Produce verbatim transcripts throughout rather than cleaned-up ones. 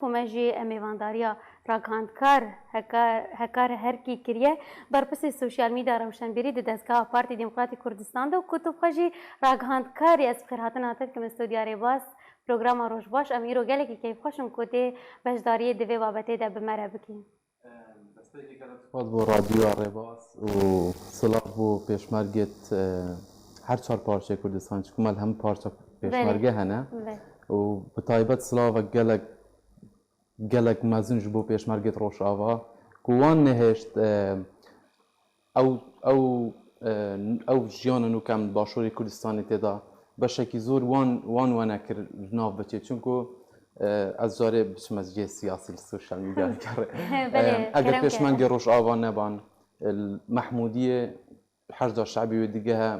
Ku me jî mêvandariya ragihandkar Hekar, Hekar Herkî kiriye, berpirsê sosyal medya rewşenbîrî di dezgeha Partî Demokratîk Kurdistan de û ku tu xwe jî ragihandkar î, ez bi xêrhatina te dikim li Studya Rêbaz, programa Roj Baş. Em îro gelekî keyfxweş in ku tê beşdariyê di vê babetê de bi me re bikî. Em, destpêkê gelek spas bo Radyoya Rêbaz û silav bo pêşmergêt, e, her çar parçeyê Kurdistan, çunku me li hemû parça pêşmerge hene. Belê. Û bi taybet silavek gelek, gelek mezin ji bo pêşmergêt Rojava, ku wan nehêşt, e, ew, ew, e, ew jiyana nû ke em li Başûrê Kurdistanê tê de beşekî zor wan, wan wene kir li nav biçê. Çunku, e, ez carê biçime cihê siyasî li sosyal medya dikerê. Belê, e, eger kerem pêşmengê kerem. Rojava neban, e, Mehmûdiyê hejda şebî wê digehe,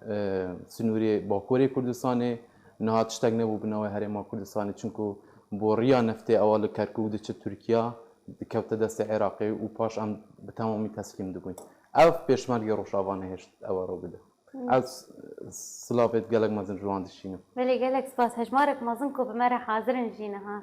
e, sinûrê Bakurê Kurdistanê, niha tiştek nebû bi navê Herêma Kurdistanê, çunku boriya neftê ewa li Kerkûk diçi Tirkiya, dikewte destê Iraqê û paş em bi temamî teslîm dibûyn. Ev pêşmergê Rojava nehêşt ewa rû bide. Hmm. Ez silavêt gelek mezin ji wan dişînim. Belê, gelek spas. Hejmarek mezin ku bi me re hazir in jî niha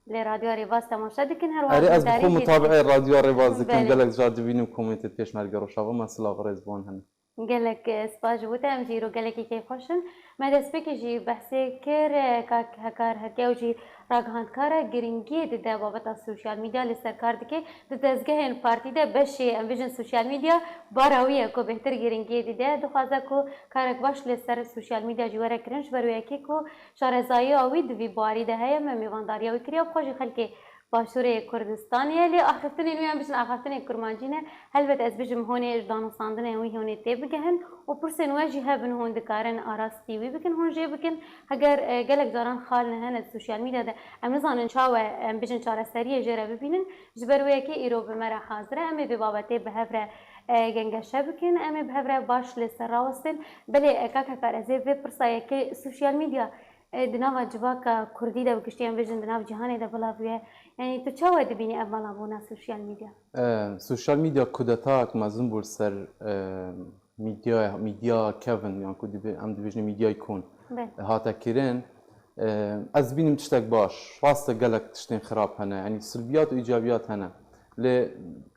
li Radyoya Rêbaz temaşe dikin, her wiha Erê, ez bi xwe guhdarî jî mutabi'ê dikin. Radyoya Rêbaz dikim, Belê. Gelek car dibînim komentê pêşmergê Rojava, me silav rêz bi wan hene. Gelek, e, spas ji bo te, em jî îro gelekî keyfxweş in. Me destpêkê jî behsê kir, e, kak Hekar Herkê ew jî ragihandkar e, giringiyê dide babeta sosyal medya, li ser kar dike. Di dezgehên partî de beşê, em bijin sosyal medya, bara wî ye ku bêhtir giringiyê dide. Dixwaze ku karek baş li ser sosyal medya jî were kirin, ji ber wê yekê ku şarezayiya wî di vî buarî de heye, me mêvandariya wî kiriye û bi xwe jî xelkê Başûrê Kurdistanê ye, lê axiftinên wî, em bijin axiftinên kurmancî ne. Helbet ez bijim hûn ê ji danûstandinên wî hûn ê tê bigehin û pirsên we jî hebin, hûn dikarin arastî wî bikin, hûn jê bikin. Heger, e, gelek caran xal ne hene di sosyal medya de, em nizanin çawe, em bijin çareseriyê jê re bibînin. Ji ber wê yekê îro bi me re hazir e, em ê vê babetê bi hev re, e, gengeşe bikin, em ê bi hev re baş li ser rawestin. Belê, e, kak Hekar, ez ê vê pirsa yekê, sosyal medya E, di nava civaka kurdî de, bi giştî em bêjin di nav cîhanê de bila bûye. Yanî tu çawa dibînî ev malabûna sosyal medya? E, sosyal medya kudetayek mezin bû li ser, e, medya, medya kevin, yan ku dibê-, em dibêjin medyayê kûn, Belê. hate kirin. E, ez dibînim tiştek baş. Rast e gelek tiştên xirab hene. Yanî silbiyat û îcabiyat hene. Lê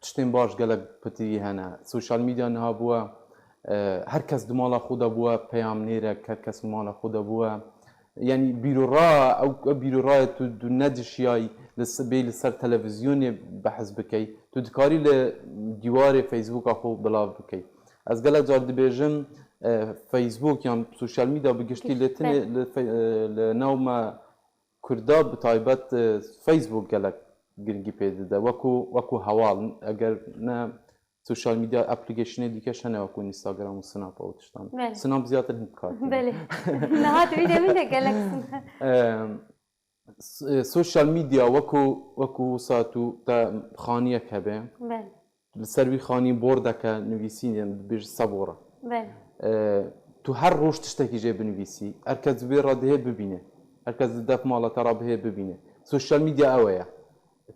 tiştên baş gelek pitirî hene. Sosyal medya niha bûye, e, her kes di mala xwe de bûye peyamnêrek, her kes di mala xwe de bûye. Yanî bîroraya, ew, ew bîroraya tu, tu nedişiyayî li se-, bê li ser televîzyonê behs bikey. Tu dikarî li dîwarê Facebooka xwe bilav bikey. Ez gelek car dibêjim, e, Facebook yan sosyal medya bi giştî li Giştî. tinê li fe-, e, li nav me Kurda bi taybet, e, Facebook gelek giringî pê dide. Wekû, wekû heval, eger ne sosyal medya applicationê dîke hene wekû Instagram û Snap û tiştan. Belê. Snap ziyadtir hin dikar tîne. Belê. Niha di vî demî de gelek Snap. Em, s-, e, sosyal medya wekû, wekû wisa tu te xaniyek hebe. Belê. Li ser wî xanî bordeke nivîsî, em dibêjin sebora. Belê. E, tu her roj tiştekî jê binivîsî. Her kes di vê re dihê bibîne. Her kes di def mala te re bihê bibîne. Sosyal medya ew e.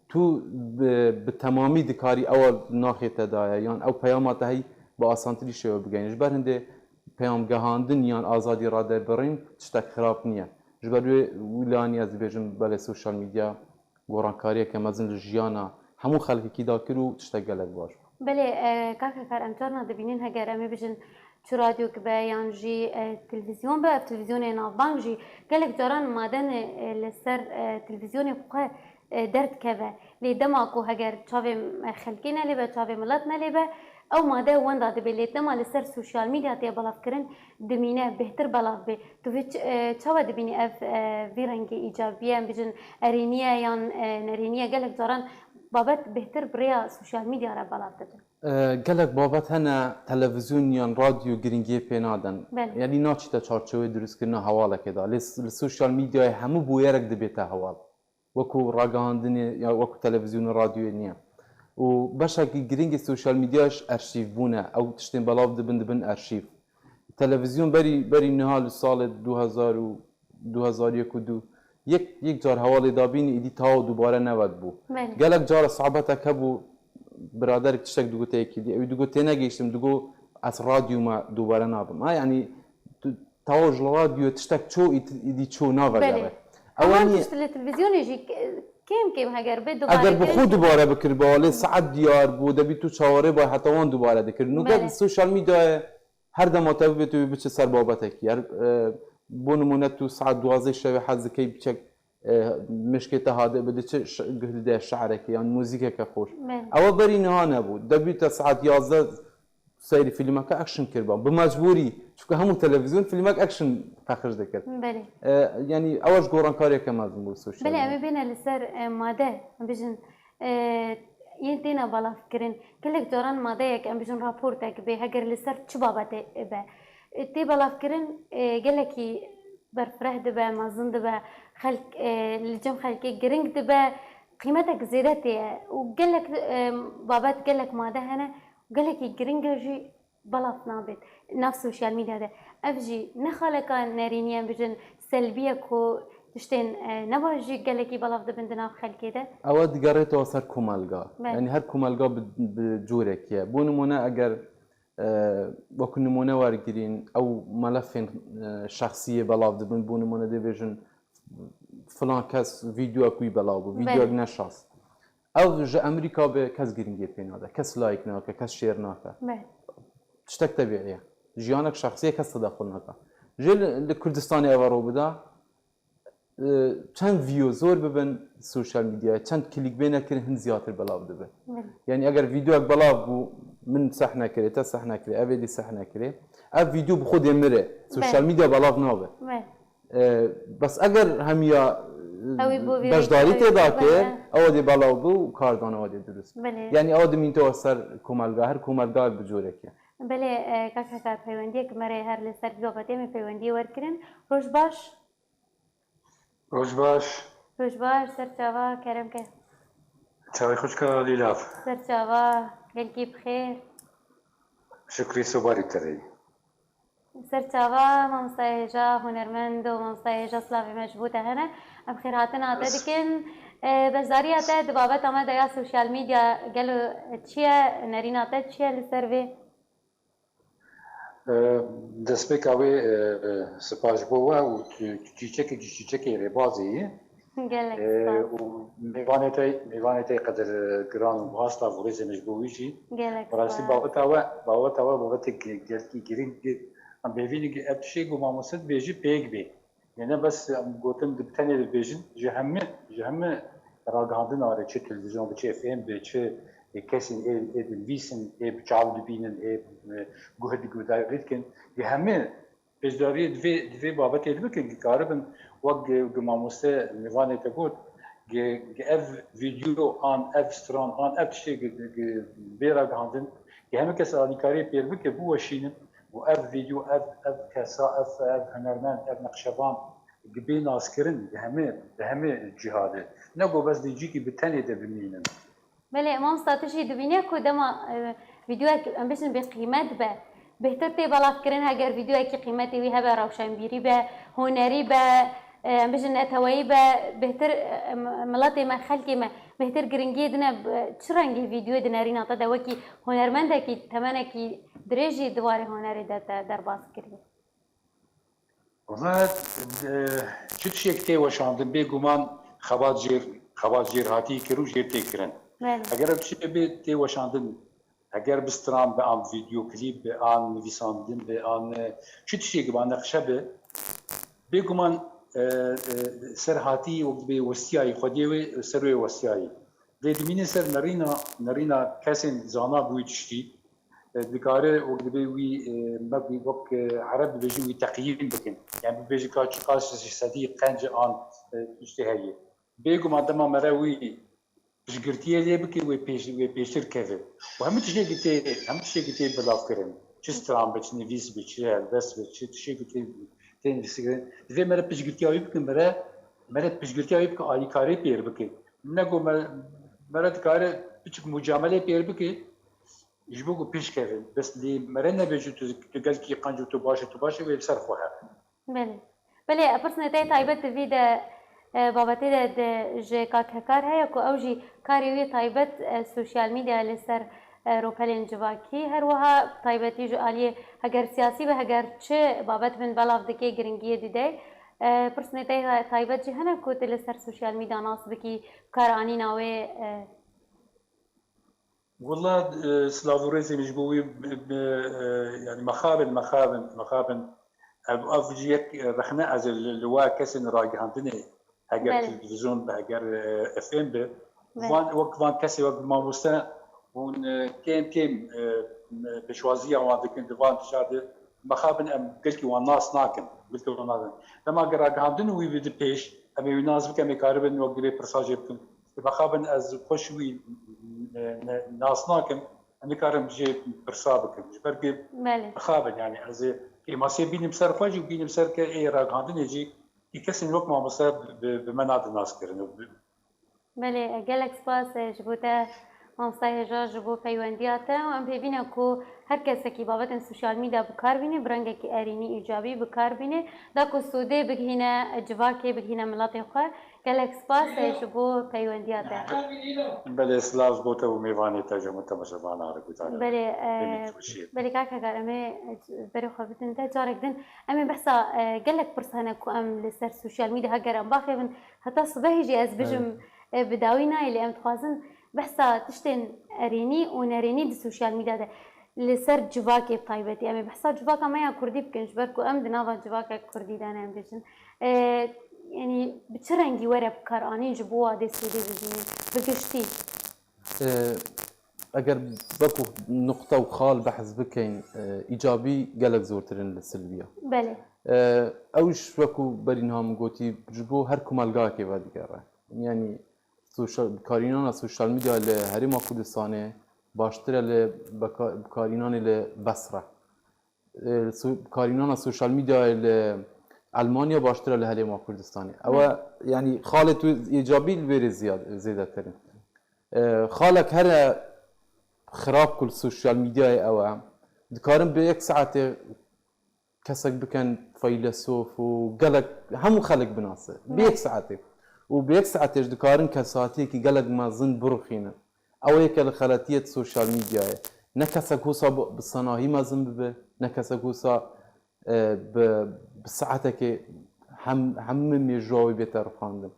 Tu bi, bi temamî dikarî ewa naxê te daye, yan ew peyama te heyî bi asantirî şêwe bigeyînî. Ji ber hindê peyamgehandin yan azadî radebirîn tiştek xirab niye. Ji ber wê wî lanî ez dibêjim belê sosyal medya gorankariyeke mezin li jiyana hemû xelkekî da kir û tiştek gelek baş bû. Belê, e, kak Hekar, em carna dibînin heger em ê bijin çi radyok be yan jî, e, televîzyon be, ev televîzyonê navbang jî gelek caran madene, e, li ser, e, televîzyonê xwe, e, derdikeve. Lê dema ku heger çavê, e, xelkê nelê be, çavê milet nelê be, ew made wenda dibe. Lê dema li ser sosyal medya tê belavkirin, dimîne, bêhtir belav bê. Tu vê ç-, e, çawa dibînî ev, e, vî rengê îcabiye, em bijin erêniye yan, e, nerêniye? Gelek caran babet bêhtir bi rêya sosyal medya re belav dibe. E, gelek babet hene televîzyon yan radyo giringiyê pê nadin. Belê. Yanî naçîte çarçewê dirustkirina hewalekê de. Lê s-, li sosyal medyayê hemû bûyerek dibête hewal. Wekû ragihandinê ya wekû televîzyon û radyoyê niye. Û beşekî giringî sosyal medya ji erşîv bûne. Ew tiştên belav dibin, dibin erşîv. Televîzyon berî, berî niha li salê du hezar û du hezar yek û du yek, yek car hewalê dabînî, îdî tawa dubare nevedibû. Belê. Gelek cara sabetek hebû, biraderek tiştek digot yekî dî. Ew digot tênegihiştim, digot ez radyo me dubare nabim. Ha, yanî tu, tawa ji radyo tiştek ço, ît-, îdî ço navegere. Belê. Ew Ama niye? Tişt li televîzyonê jî, e, Fêm kêm heger bê dubare Eger bi xwe dubare bikir, bi alê saet diyar bû, debî tu çawarê bay heta wan dubare dikir. Nûke Belê. Sosyal medyayê her dema te bibê tu biçe ser babetekî. Her, e, bo nimûne tu saet duwazdeh şevê hez dikey biçek, e, mişkê te hade bi diçe ş-, guh dide şe'rekê yan muzîkeke xweş. Belê. Ewa berî niha nebû. Debî te saet yazdeh seyrî fîlmeke action kiriba. Bi mecbûrî. Çunke hemû televîzyon fîlmek action pexş dikir. Belê. E, yanî ewa ji gorankariyeke mezin bû sosyal Belê, medya. Em ê bêne li ser, e, made, em bijin, e, yên têne belavkirin. Gelek caran madeyek, em bijin raportek bê, heger li ser çi babetê be. E, tê belavkirin, e, gelekî berfireh dibe, mezin dibe, xelk, e, li cem xelkê giring dibe, qîmetek zêde tê ye. Û gelek, e, babet, gelek made hene, gelekî giring e jî belav nabêt nav sosyal medya de. Ev jî ne xaleka nerînî ye, em bijin selbî ye ku tiştên, e, nebaş jî gelekî belav dibin di nav xelkê de. Ew digerêtwa ser komelga. Belê. Yanî her komelga bi, bi corekî ye. Bo nimûne eger, e, wekî nimûne wergirîn, ew melefên, e, şexsiyê belav dibin. Bo nimûne dê bêjin filan kes vîdeoyek wî belav bû, Belê. Vîdeoyek neşas. Ev ji Amerîka be kes giringiyê pê nade, kes like nake, kes share nake. Belê. Tiştek tebîî ye. Jiyanek şexsî ye, kes tedexul nake. Jê li, li Kurdistanê ev ro bida, e, çend view zor bibin sosyal medyayê, çend clickbait nekirin hin ziyatir belav dibe. Belê. Yanî eger vîdeoyek belav bû, min seh nekirê, te seh nekirê, ev êdî seh nekirê, ev vîdeo bi xwe dê mire. Sosyal Belê. Medya belav nabe. Belê. E, bes eger hemiya, e, Ew ê bo vî beşdarî rêkê tê ew ê dake, bo, ew ê belav bû û kar dan ew ê durust. Belê. Yanî ew dimînte ser komelga, her komelga bi corekê. Belê, e, kak Hekar peywendiyek me re her li ser vî babetê me peywendiyê werkirin. Roj baş. Roj baş. Roj baş, ser çava, kerem ke. Çavê xwe çika Lîlav. Ser çava, gelkî bi xêr. Şukrî sobarî te re. Ser çava, mamosta hêja, hunermend û mamosta hêja, slavê me ji bo te hene. Em xêrhatina te dikin. E, beşdariya te di babeta me de ya sosyal medya gelo çi ye? Nerîna te çi ye li ser vê? E, destpêka wê, e, e, spas ji bo we û tu, tu çîçekekî çîçekê rêbazê yî. Gelek E, spas. Û mêvanê te, mêvanê te qedir, e, giran û bihasta, vûrêzê me ji bo wî jî. Gelek Rastî spas. Babeta we, babeta we babetek ge-, gelkî girîng e. Em bêvînî ge-, ev tiştê ku mamoste dibêjî pêk bê. Yê ne bes em gotin di tenê dibêjin, ji hemî, ji hemî ragihandina re, çi televîzyon bi, çi F M bi, çi, e, kesên ê, ê dinivîsin, ê bi çav dibînin, ê, e, guh diguhdarî dikin. Ji hemî Pêşdariyê di vê, di vê babetê de bikin, ki karibin, wek gi, gi mamoste mêvanê te got, gi, gi ev vîdeo an ev stran an ev tiştê gi, gi, gi bê ragihandin, ki hemî kes alîkariyê pêr bike, biweşînin û ev vîdeo, ev, ev kesa, ev, ev hunermend, ev neqşevan gi bê naskirin, di hemî, di hemî ciha de. Ne ku bes di cîkî bi tenê de bimînin. Belê, mamosta, tu jî dibîne ku dema, e, vîdeoyek, em bêjin, bêqîmet be, bêhtir tê belavkirin, heger vîdeoyekî qîmetê wî hebe, rewşenbîrî be, hunerî be, e, em bêjin neteweyî be, bêhtir, e, em, miletê me, xelkê me bêhtir giringiyê dine, e, çi rengî vîdeoyê di nerîna te de wekî hunermendekî temenekî dirêj jî di warê hunerê de te derbas kiriye? Wela, e, çi tiştek tê weşandin, bêguman xebat jêr, xebat jêrhatî kir û jêr tê kirin. Belê. Eger ev tiştê bê tê weşandin, eger bi stran be, an vîdeo klîp be, an nivîsandin be, an, e, çi tiştek be, an neqşe be, bêguman, e, e, serhatî wek dibê westiyayî xwediyê wê, ser wê westiyayî. Lê dimîne ser nerîna, nerîna kesên zana bi wî tiştî, e, dikare wek dibê wî, e, me wî wek, e, ereb dibêjin wî teqyîm bikin. Yani bibêjin ka çiqas ji sedî qenc an, e, tiştê heye. Bêguman dema mere wî piştgirtiyê lê bike, wê pêş-, wê pêştir keve. Û hemû tiştekî tê, hemû tiştekî tê bilavkirin. Çi stran be, çi nivîs be, çi helbest be, çi tiştekî tê, tê nivîsîkirin. Divê mere piştgirtiya wî bikin, mere, mere piştgirtiya wî bike, alîkarê pêr bike. Ne ku me, mere dikare piçik mucamelê pêr bike, ji bo ku pêş kevin. Bes lê mere nebêje tu, tu gelkî qenc û tu baş e, tu baş e, wê li ser xwe hebe. Belê. Belê, pirsnê te yê taybet di vî de, e, babetê de, de ji Kak Hekar heye ku ew jî karê wî taybet, e, sosyal medya li ser, e, ropelên civakî. Her wiha taybetî ji aliyê heger siyasî be, heger çi babet bin belav dike, giringiyê dide. E, pirsnê te taybet jî hene ku tu li ser sosyal medya nas bikî, karanîna wê, e, Wela, e, silav û rêzê min ji bo wî, bi, bi, e, yani mexabin, mexabin, mexabin. Ev, ev jî yek, e, rexne ez ê li, li we kesên ragihandinê, heger Belê. televîzyon bi, heger, e, F M bi, Belê. van, wek van kesê, wek mamoste, hûn, e, kêm kêm, e, pêşwaziya wan dikin, di van tişa de mexabin em gelkî wan nas nakin, gelkî wan nakin. Dema ger ragihandin wî bide pêş, em ê wî nas bikin, em ê karibin wek divê pirsa jê bikin. Mexabin ez xweş wî, e, ne, nas nakim, em nikarin jê pirsa bikin. Ji ber ku Belê. mexabin, yani ez ê kêmasiyê bînim ser xwe jî û bînim ser ke ê ragihandinê jî, kî kesên wek mamoste bi, bi, bi me nadin naskirin. Û bi- Belê, gelek spas, e, ji bo te, mamosta Hêja, ji bo peywendiya te û em hêvî ne ku her kesekî babetên sosyal medya bi kar bîne, bi rengekî erênî, îcabî bi kar bîne, da ku sûdê bigihîne civakê, bigihîne miletê xwe. Gelek spas, e, ji bo peywendiya te. Belê, silav ji bo te û mêvanê te, ji hemû temaşevana re guhdarê. Belê, e, Demê xweşiyê. Belê, kak Hegar, em ê berê xwe bidin te. Carek din, em ê behsa, e, gelek pirs hene ku em li ser sosyal medya heger em baxêvin, heta sibehê jî ez bijim, Belê. e, bi dawî nayê, lê em dixwazin behsa tiştên erênî û nerênî di sosyal medya de li ser civakê bi taybetî. Em ê behsa civaka me ya kurdî bikin, ji ber ku em di nava civaka kurdî de ne, em bêjin. E, yanî bi çi rengî were bikaranîn ji bo wadê sûdê bibînin, bi giştî? E, eger wekû nuqte û xal behs bikeyn, e, îcabî gelek zortir in li silbiya. Belê. E, ew jî wekû berî niha min gotî, ji bo her komelgahekê vedigere. Yanî sosyal, bikarînana sosyal medya li Herêma Kurdistanê baştir e li beka-, bikarînanê li Besre. E, so-, bikarînana sosyal medyayê li Elmanya baştir e li Herêma Kurdistanê. Ew e, Belê. yanî xalê tu îcabî li vêrê ziyad-, zêdetir in. E, xalek here xirab ku li sosyal medyayê ew e. Dikarin bi yek saetê kesek bikin feylesof û gelek, hemû xelk binase. Bi yek Belê. saetê. Û bi yek saetê jî dikarin kesatiyekî gelek mezin biruxînin. Ew yeke li xeletiyê di sosyal medyayê. Ne kesek wisa bi, bi senahî mezin bibe, ne kesek wisa, e, bi, bi saetekê hem, hemû mêjoya wî bête rixandin.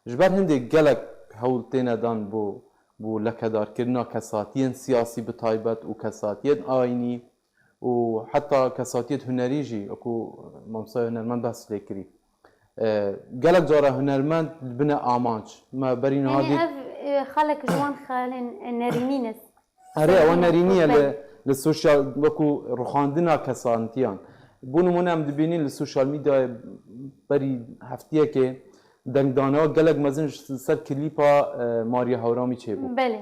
Ji ber hindê gelek hewl têne dan bo, bo lekedarkirina kesatiyên siyasî bi taybet û kesatiyên ayînî û heta kesatiyên hunerî jî, wekû mamosta hunermend behs lê kirî. E, gelek cara hunermend dibine amanc. Me berî niha Yanî dît ev, e, xelek ji wan xelên, e, nerînî ne. Erê, ewa Serî nerînî ye li, Belê. li sosyal, wekû rixandina kesantiyan. Bo nimûne em dibînin li sosyal medyayê berî heftiyekê dengdaneya gelek mezin ji ser klîpa, e, Mariya Hewramî çêbû. Belê.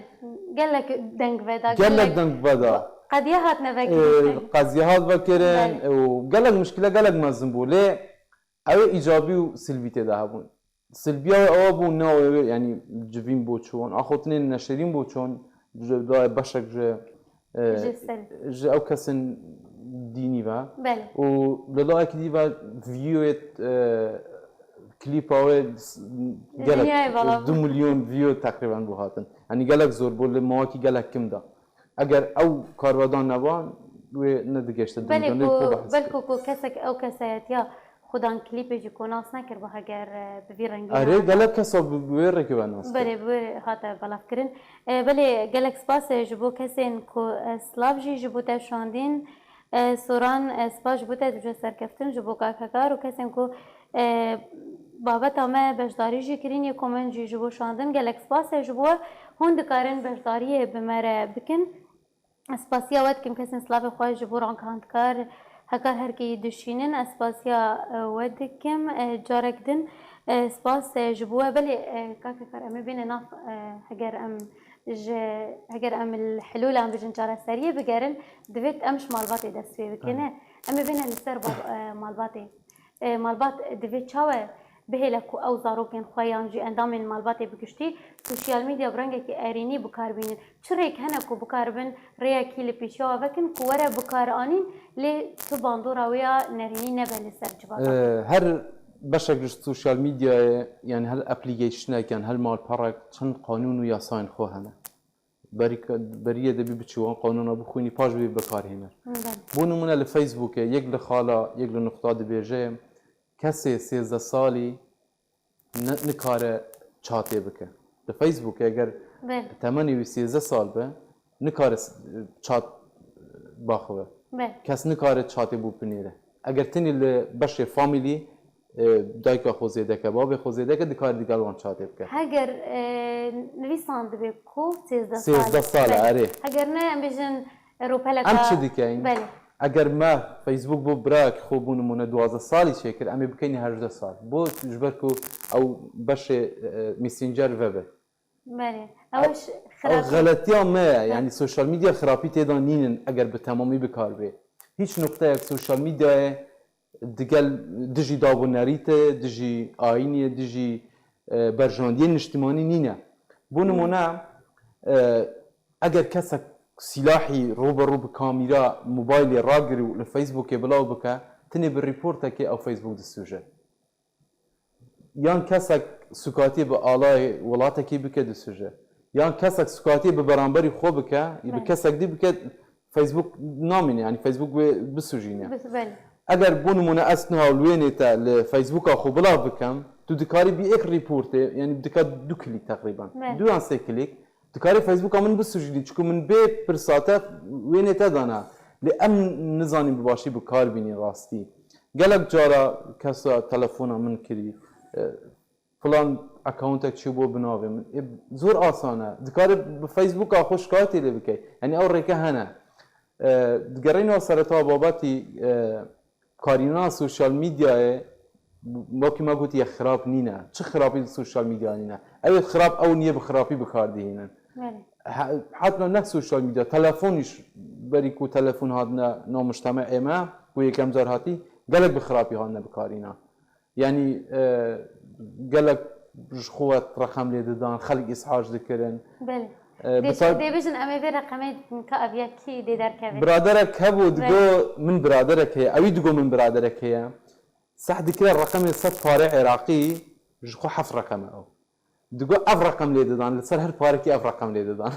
Gelek deng veda, Gelek gelek deng veda. qediya hatine E, vekirin. qediya hat vekirin Belê. û gelek mişkile gelek mezin bû. Lê Ew ê îcabî û silbî tê de hebûn. Silbiya wê ewa bû, navê wê, yanî civîn bû çûn. Axotinên neşerîn bû çûn, ji dayê beşek ji, e, Ji ser. ji ew kesên dînî ve. Belê. Û li layekî dî ve view-yê, e, klîpa wê s-, Li gelek, dinyayê vala. du milyon view teqrîben bû hatin. Yanî gelek zor bû, li mawekî gelek kim de. Eger ew karvedan neban, wê nedigihişte Belê dengdanê ku, ku behs belku kir. ku kesek ew kesayetiya xudan klîpê jî ku nas nekiriba heger, e, bi vî rengî Erê, nehata. gelek kesa bi, bi wê rêkê ve nas kir. Belê, bi wê hate belavkirin. E, belê, gelek spas, e, ji bo kesên ku, e, silav jî ji bo te şandîn. E, Soran, e, spas ji bo te, tu ji serkeftin, ji bo kakekar û kesên ku, e, babeta me beşdarî jî kirîn, yê komên jî ji bo şandin. Gelek spas e ji bo we. Hûn dikarin beşdariyê bi me re bikin. Ez spasiya we dikim, kesên silavê xwe ji bo ragihand kar, hekar herkeyî dişînin. Ez spasiya, e, we dikim. E, carek din, e, spas, e, ji bo we. Belê, e, kakekar, em ê bêne nav, e, heger em ji, heger em li hilûla, em bijin çareseriyê bigerin, divêt em ji malbatê dest pê bikin. Belê. Em ê bêne li ser ba-, e, malbatê. E, malbat divê çawe bihêle ku ew zarokên xwe yan jî endamên malbatê bi giştî sosyal medya bi rengekî erênî bi kar bînin? Çi rêk hene ku bikaribin rêyekî li pêşiya we vekin ku were bikaranîn, lê tu bandora wê ya nerînî nebe li ser civata? E, her beşek ji sosyal medyayê, yani her applicationek, yani her malperek çend qanûn û yasayên xwe hene. Berî-, beriyê dibî biçî wan qanûna bixwînî, paş bibî bikarhêner. Belê. Bo nimûne li Facebookê yek li xala, yek li nuqta dibêje, kesê sêzdeh salî ne-, nikare çatê bike. Li Facebookê eger Belê. temenê wî sêzdeh sal be, nikare s-, çat baxwe. Belê. Kes nikare çatê bû binêre. Eger tenê li beşê family, e, dayika xwe zêde ke, babê xwe zêde ke, dikare digel wan çatê bike. Heger, e, nivîsandibê ku sêzdeh sal. Sêzdeh sal, Belê. erê. Heger ne, em bêjin, e, rûpeleka Em çi dikeyin? Belê. Eger me Facebook bo birayek xwe bû nimûne duwazdeh salî çêkir, em ê bikeynî hejdeh sal. Bo ji ber ku ew beşê, e, Messenger vebe. Belê. Ew Ew, ji ew xirabî. xeletiya me ye. Belê. Yani sosyal medya xirapî tê de nînin eger bi temamî bi kar bê. Hiç nokteyek sosyal medyayê digel dijî dab û nerîtê, dijî ayînê, dijî, e, berjandiyê niştimanî nîne. Bo Hmm. nimûne, e, eger kesek sîlahî rû bi rû bi kamîra mobaylê ragir û li Facebookê bilav bike, tenê bi rîportekê ew Facebook disûje. Yan kesek sûkatiyê bi alayê welatekî bike, disûje. Yan kesek sûkatiyê bi beramberî xwe bike, bi Belê. kesek dî bike, Facebook namîne, yani Facebook wê bisûjîne. Bis-, belê. Eger bo nimûne ez niha li wênê te li Facebooka xwe bilav bikem, tu dikarî bi yek rîportê, yani dika du kilîk teqrîben. Belê. Du yan sê kilîk. Dikarî Facebooka min bisûjînî, çiku min bê pirsa te wênê te dana. Lê em nizanîn bi başî bi kar bînî rastî. Gelek cara kesa telefona min kirî, e, filan accountek çûbû bi navê min. Ê, zor asan e. Dikarî bi Facebooka xwe şikayetê lê bikey. Yani ew rêke hene. E, digerîna sereta babetî, e, karîna sosyal medyayê, wekî me gotiye, xirab nîne. Çi xirabî li sosyal medya nîne? Ew ê xirab ew niye bi xirabî bi kar dihînin. Belê. He-, hetna ne sosyal medya, telefon îş, berî ku telefon hatine nav mujtemeê me, ku yekem car hatî, gelek bi xirabî hatine bikarîna. Yani, e, gelek ji xwe reqem lê didan, xelk îshac dikirin. Belê. E, Dê, bi tar- dê bijin em ê vê reqemê ka ev yekî dê derkeve. Biraderek hebû, Belê. digo min biraderek heye, ewî digo min biraderek heye. Seh dikire reqemê sed parê Iraqî, ji xwe heft reqem e ew. Digo ev reqem lê didan, li ser her parekî ev reqem lê didan.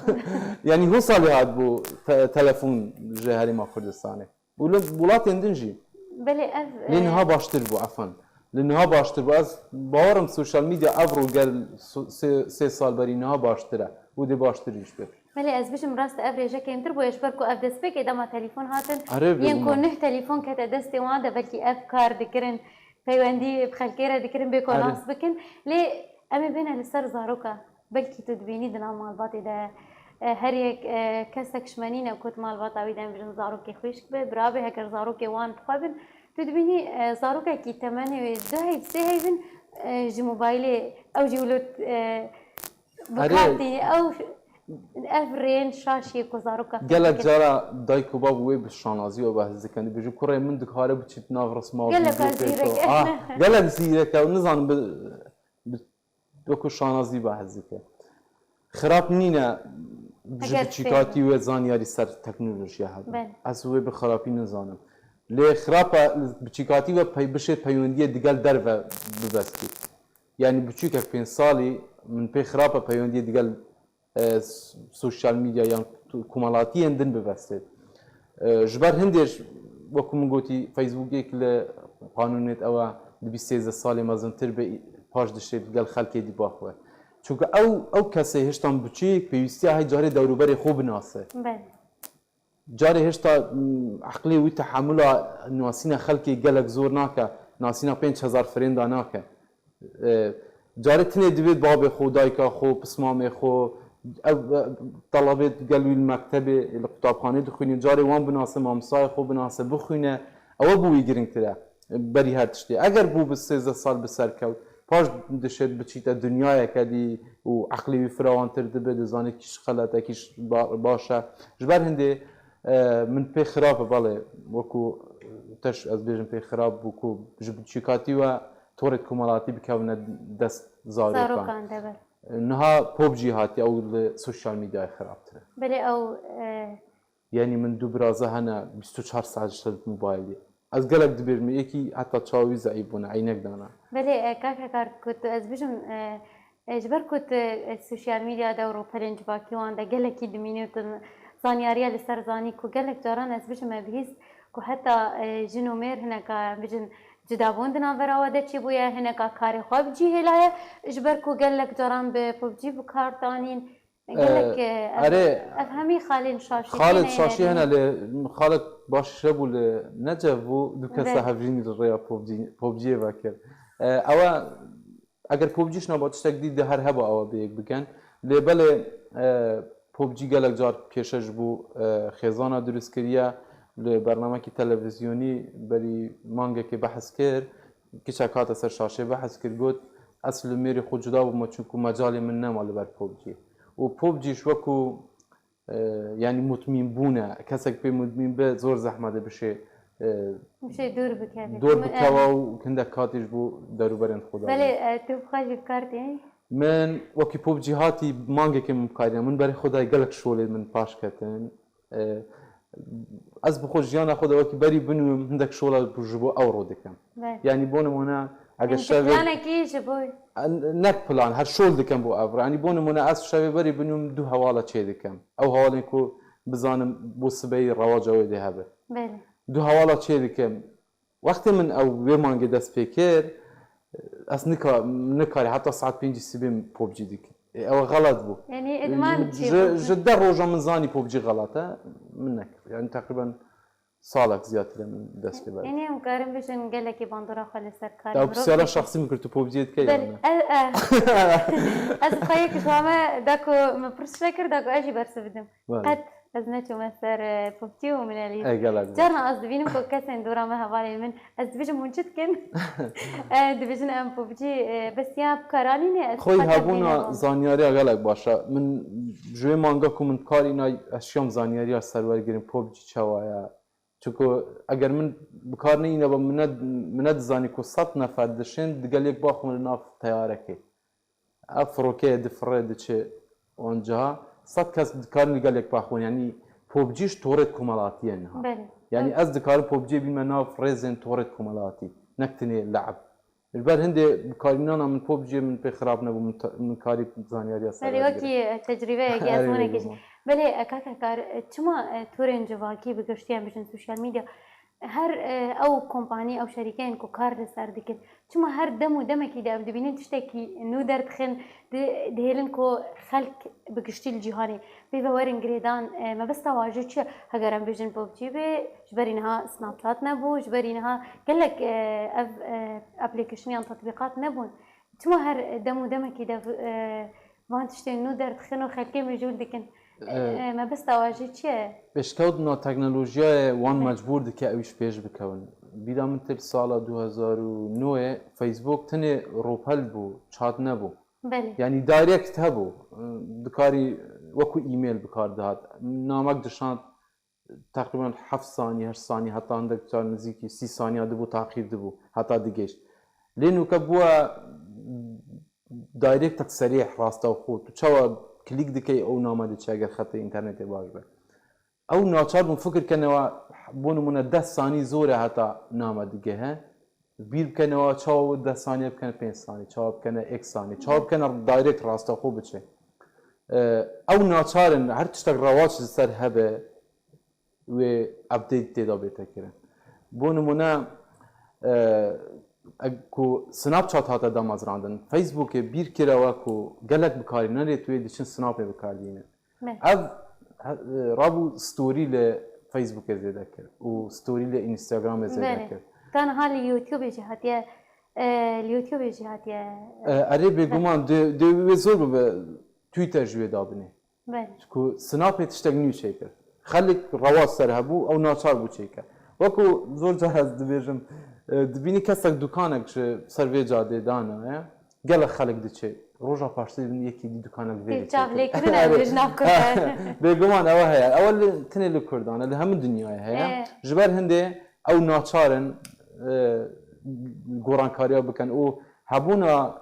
Yani ho salê hatibû te-, telefon ji Herêma Kurdistanê. Û li welatên din jî. Belê ev, Lê e, niha baştir bû, efan. Li niha baştir bû. Ez bawerim sosyal medya ev ro gel so-, sê, sê sal berî niha baştir e. Û dê baştir jî bibê. Belê, ez bijim rast ev rêje kêmtir bûye, ji ber ku ev destpêkê dema telefon hatin, Erê, yên ku bêguman. neh telefon kete destê wan de, belkî ev kar dikirin, peywendî bi xelkê re dikirin, bê ku Erê. nas bikin. Lê em ê bêne li ser zaroka. Belkî tu dibînî di nav malbatê de, e, her yek, e, kesek ji me nîne ku di malbata wî de em bijin zarokê xwişk be, bira be, heger zarokê wan bi xwe bin, tu dibînî, e, zarokekî temenê wê du heyv, sê heyv in, e, ji mobaylê ew jî wilo, e, Erê. bikar tînî. Ew, ev rêyên şaş yê ku zaroka Gelek fêr dikin. cara dayik û bab wê bi şanazî we behs dikin. Dibêjin, kurê min dikare biçît nav risma Gelek vîdyoyê zîrek. to. Ah, gelek zîrek e, nizanim bi, bi Wekî şanazî behs dike. Xirab nîne ji Heger biçîkatî fêr- we zanyarî ser teknolojiya hebe. Belê. Ez wê bi xirapî nizanim. Lê xirab e, biçîkatî we pey-, bişê peywendiyê digel derve bibestî. Yani biçûkek pênc salî min pê xirab e peywendiyê digel, e, s-, sosyal medya yan tu-, komelatiyên din bibestê. E, ji ber hindê j-, wekî min gotî, Facebookek li qanûnê ew e, dibî sêzdeh salê mezintir be, paş dişê digel xelkê dî baxwe. Çunke ew, ew kesê hêşta biçûk pêwîstiya hey carê dewrûberê xwe binase. Belê. Carê hêşta, mm, eqlê wî tehemula nasîna xelkê gelek zor nake, nasîna pênc hezar firênda nake. E, carê tinê divê babê xwe, dayika xwe, pismamê xwe, ev, e, telebê gel wî li mektebê, li qutabxanê dixwînî, carê wan binase, mamostayê xwe binase, bixwîne, ew bû wî girîngtir e, berî her tiştê. Eger bû bi sêzdeh sal bi ser kewt, paş dişêt biçîte dinyayeke dî û eqlê wî firawantir dibe, dizanê kî ji xelet e, kî ji ba-, baş e. Ji ber hindê, e, min pê xirab e, belê, wekû te ş-, ez bêjim pê xirab bû ku ji biçûkatî we torêt komelatî bikevine dest zarokan. Zarokan, de be. Niha PUBG hatiye, ew li sosyal medyayê xirabtir e. Belê ew, e, Yanî min du biraza hene bîst û çar saet ji ser mobaylê. Ez gelek dibêjim, yekî heta çawa wî zeîf bûne, eynek dana. Belê, e, kak Hekar, ku tu, ez bijim, e, e, ji ber ku tu, e, sosyal medya de û rûpelên civakî wan de gelekî dimînî û tu zanyariya li ser zanî ku gelek caran ez bijim me bihîst ku heta, e, jin û mêr hineka, em bijin, cudabûn di navbera we de çêbûye, hineka karê xwe bi cî hêlaye, ji ber ku gelek caran bi PUBG bi kar danîn. Gelek, e, ev, erê, ev hemî xalên şaşî Xalid têne şaşî hene, lê Xalid baş hebû li Necef bû, du kesa Be. hevjînî li rêya PUBG, PUBG'ê vekir. E, ew e, eger PUBG şina ba tiştek dî di her heba ew bêyek bikin. Lê belê, e, PUBG gelek car kêşe ji bo, e, xêzana dirust kiriye. Li bernamekî televizyonî berî mangekê behs kir. Kiçek hate ser şaşê behs kir, got, ez li mêrê xwe cuda bûme, çunku mecalê min nema li ber PUBG. Û PUBG ji wekû, e, yanî mutmîn bûne, kesek pê mutmîn be, zor zehmet e bişê, e, Bişê dûr bikeve. dor Em, bikewa em. û hindek katî ji bo derûberên xwe Belê, davê. e, tu bi xwe jî bi kar tînî? Min wekî PUBG hatî mangekê min bikarîne. Min berê xwe dayê gelek şolê min paş ketin. E, ez bi xwe jiyana xwe de wekî berî binûm, hindek şola ji bo ew ro dikim. Belê. Yanî bo nimûne, eger Yanî şevê planekî ji bo Ne plan, her şol dikim bo ev ro. Yanî bo nimûne ez şevê berî binûm du hewala çê dikim. Ew hewalên ku bizanim bo sibeyî rewaca wê dê hebe. Belê. Du hewala çê dikim. Wextê min ew wê mangê dest pê kir, ez nika-, nikarî heta saet pêncî sibê PUBG dikim. Ê, ew xelet bû. Yanî idman çêbû. Ji, ji deh roja min zanî PUBG xelet e, min nekir. Yanî teqrîben salek ziyatire min dest pê ber. Yanî em karin bijin gelekî bandora xwe li ser karê Ew mirov pisyara dikin. şexsî min kir, tu PUBG'ê dikey Belê, yanî? e, e. Ez xwe yek ji me da ku min pirs çi kir, da ku ez jî bersiv bidim. Belê. Qet ez neçûme ser, e, PUBG û min elî. E, gelek baş. Carna ez dibînim ku kesên dora me hevalên min, ez dibêjim hûn çi dikin? E, dibêjin em PUBG, e, bes ya bi kar anîne, ez Xwey qet hebûna nebûm. zanyariya gelek baş e. Min ji wê manga ku min bi kar îna, ez şiyam zanyariya serwergirin, PUBG çawa ye. Çunku eger min bi kar neîne ba, min ne, min nedizanî ku sed nefer dişên digel yek baxwin li nav teyarekê. Ev firokeyê difire diçe wan ciha, sed kes dikarin li gel yek baxwin. Yanî PUBG ji torêt komelatî ye niha. Belê. Yanî Belê. ez dikarim PUBG'ê bîme nav rêzên torêt komelatî. Nek tenê le'b. Ji ber hindê bikarînana min PUBG'ê min pê xirab nebû, min ta-, min karî zanyariya ser Belê, wekî, e, tecrübeyekî, Erê, ezmûnekî jî. bêguman. Belê, e, kaka kar, e, çima, e, torên civakî bi giştî em bijin sosyal medya, her, e, ew kompanî, ew şerîkeyên ku kar li ser dikin, çima her dem û demekî de em dibînin tiştekî nû derdixin, di-, dihêlin ku xelk bi giştî li cîhanê pê ve werin girêdan, e, mebesta wan jî çi ye? Heger em bêjin PUBG bê, ji berî niha Snapchat nebû, ji berî niha gelek, e, ev, e, application yan tetbîqat nebûn. Çima her dem û demekî de, e, van tiştên nû derdixin û xelkê mijûl dikin? E, E, mebesta we jî çi ye? Pêşkewtina teknolojiyayê wan Belê. mecbûr dike ew îş pêş bikewin. Bîra min tê li sala du hezar û newê Facebook tenê ropel bû, chat nebû. Belê. Yanî direct hebû. Dikarî wekû e-mail bi kar dihat. Namek dişand, teqrîben heft sanî, heşt sanî, heta hindek car nizîkî sî saniya dibû, taqîb dibû, heta digihîşt. Lê nûke bûye direct serîh, rastewxo. Tu çawa klîk dikey, ew name diçe, eger xetê înternetê baş be. Ew naçar bûn fikir kene wa, bo nimûne deh sanî zor e heta name digehe. Bîr bikene wa çawa deh saniye bikene pênc sanî, çawa bikene ek sanî, çawa bikene direct rastewxo biçe. E, ew naçar in her tiştek rewaç li ser hebe wê update tê de bête kirin. Bo nimûne, e, e, ku Snapchat hate damezrandin, Facebookê bîr kire we ku gelek bikarînerê tu yê diçin Snapê bikar dînin. Belê. Ev, he, rabû story li Facebookê zêde kir û story li Instagramê zêde Belê. kir. Tanha li YouTubeê jî hatiye, e, li YouTubeê jî hatiye, e, E, erê, bêguman, dê, dê wê zor bibe Twitter ji wê dabinê. Belê. Ku Snapê tiştek nû çêkir. Xelk rewaç ser hebû, ew naçar bû çêke. Wekû zor car ez dibêjim, e, dibînî kesek dukanek ji ser vê cadê danaye. Gelek xelk diçe. Roja paştê dibînî yekî dî dukanek vê Tê çav lê kirine, Erê. Ji nav Kurdan. Bêguman ew heye. Ew li, tenê li Kurdan e, li hemû dinyayê heye. E. Ji ber hindê ew naçar in, e, gorankariya bikin û hebûna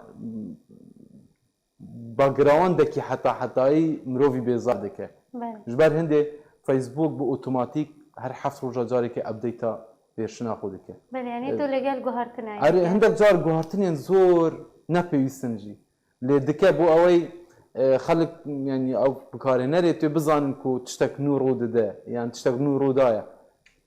backgroundekî heta hetayî mirovî bêzar dike. Belê. Ji ber hindê Facebook bi otomatîk her heft roja carekê update-a vêrşina xwe dike. Belê, yanî E, tu li gel guhartinê erê, hindek car guhartinên zor ne pêwîst in jî. Lê dike bo ewey, e, xelk, yanî ew bikarênerê tu bizanin ku tiştek nû rû dide, yan tiştek nû rû daye.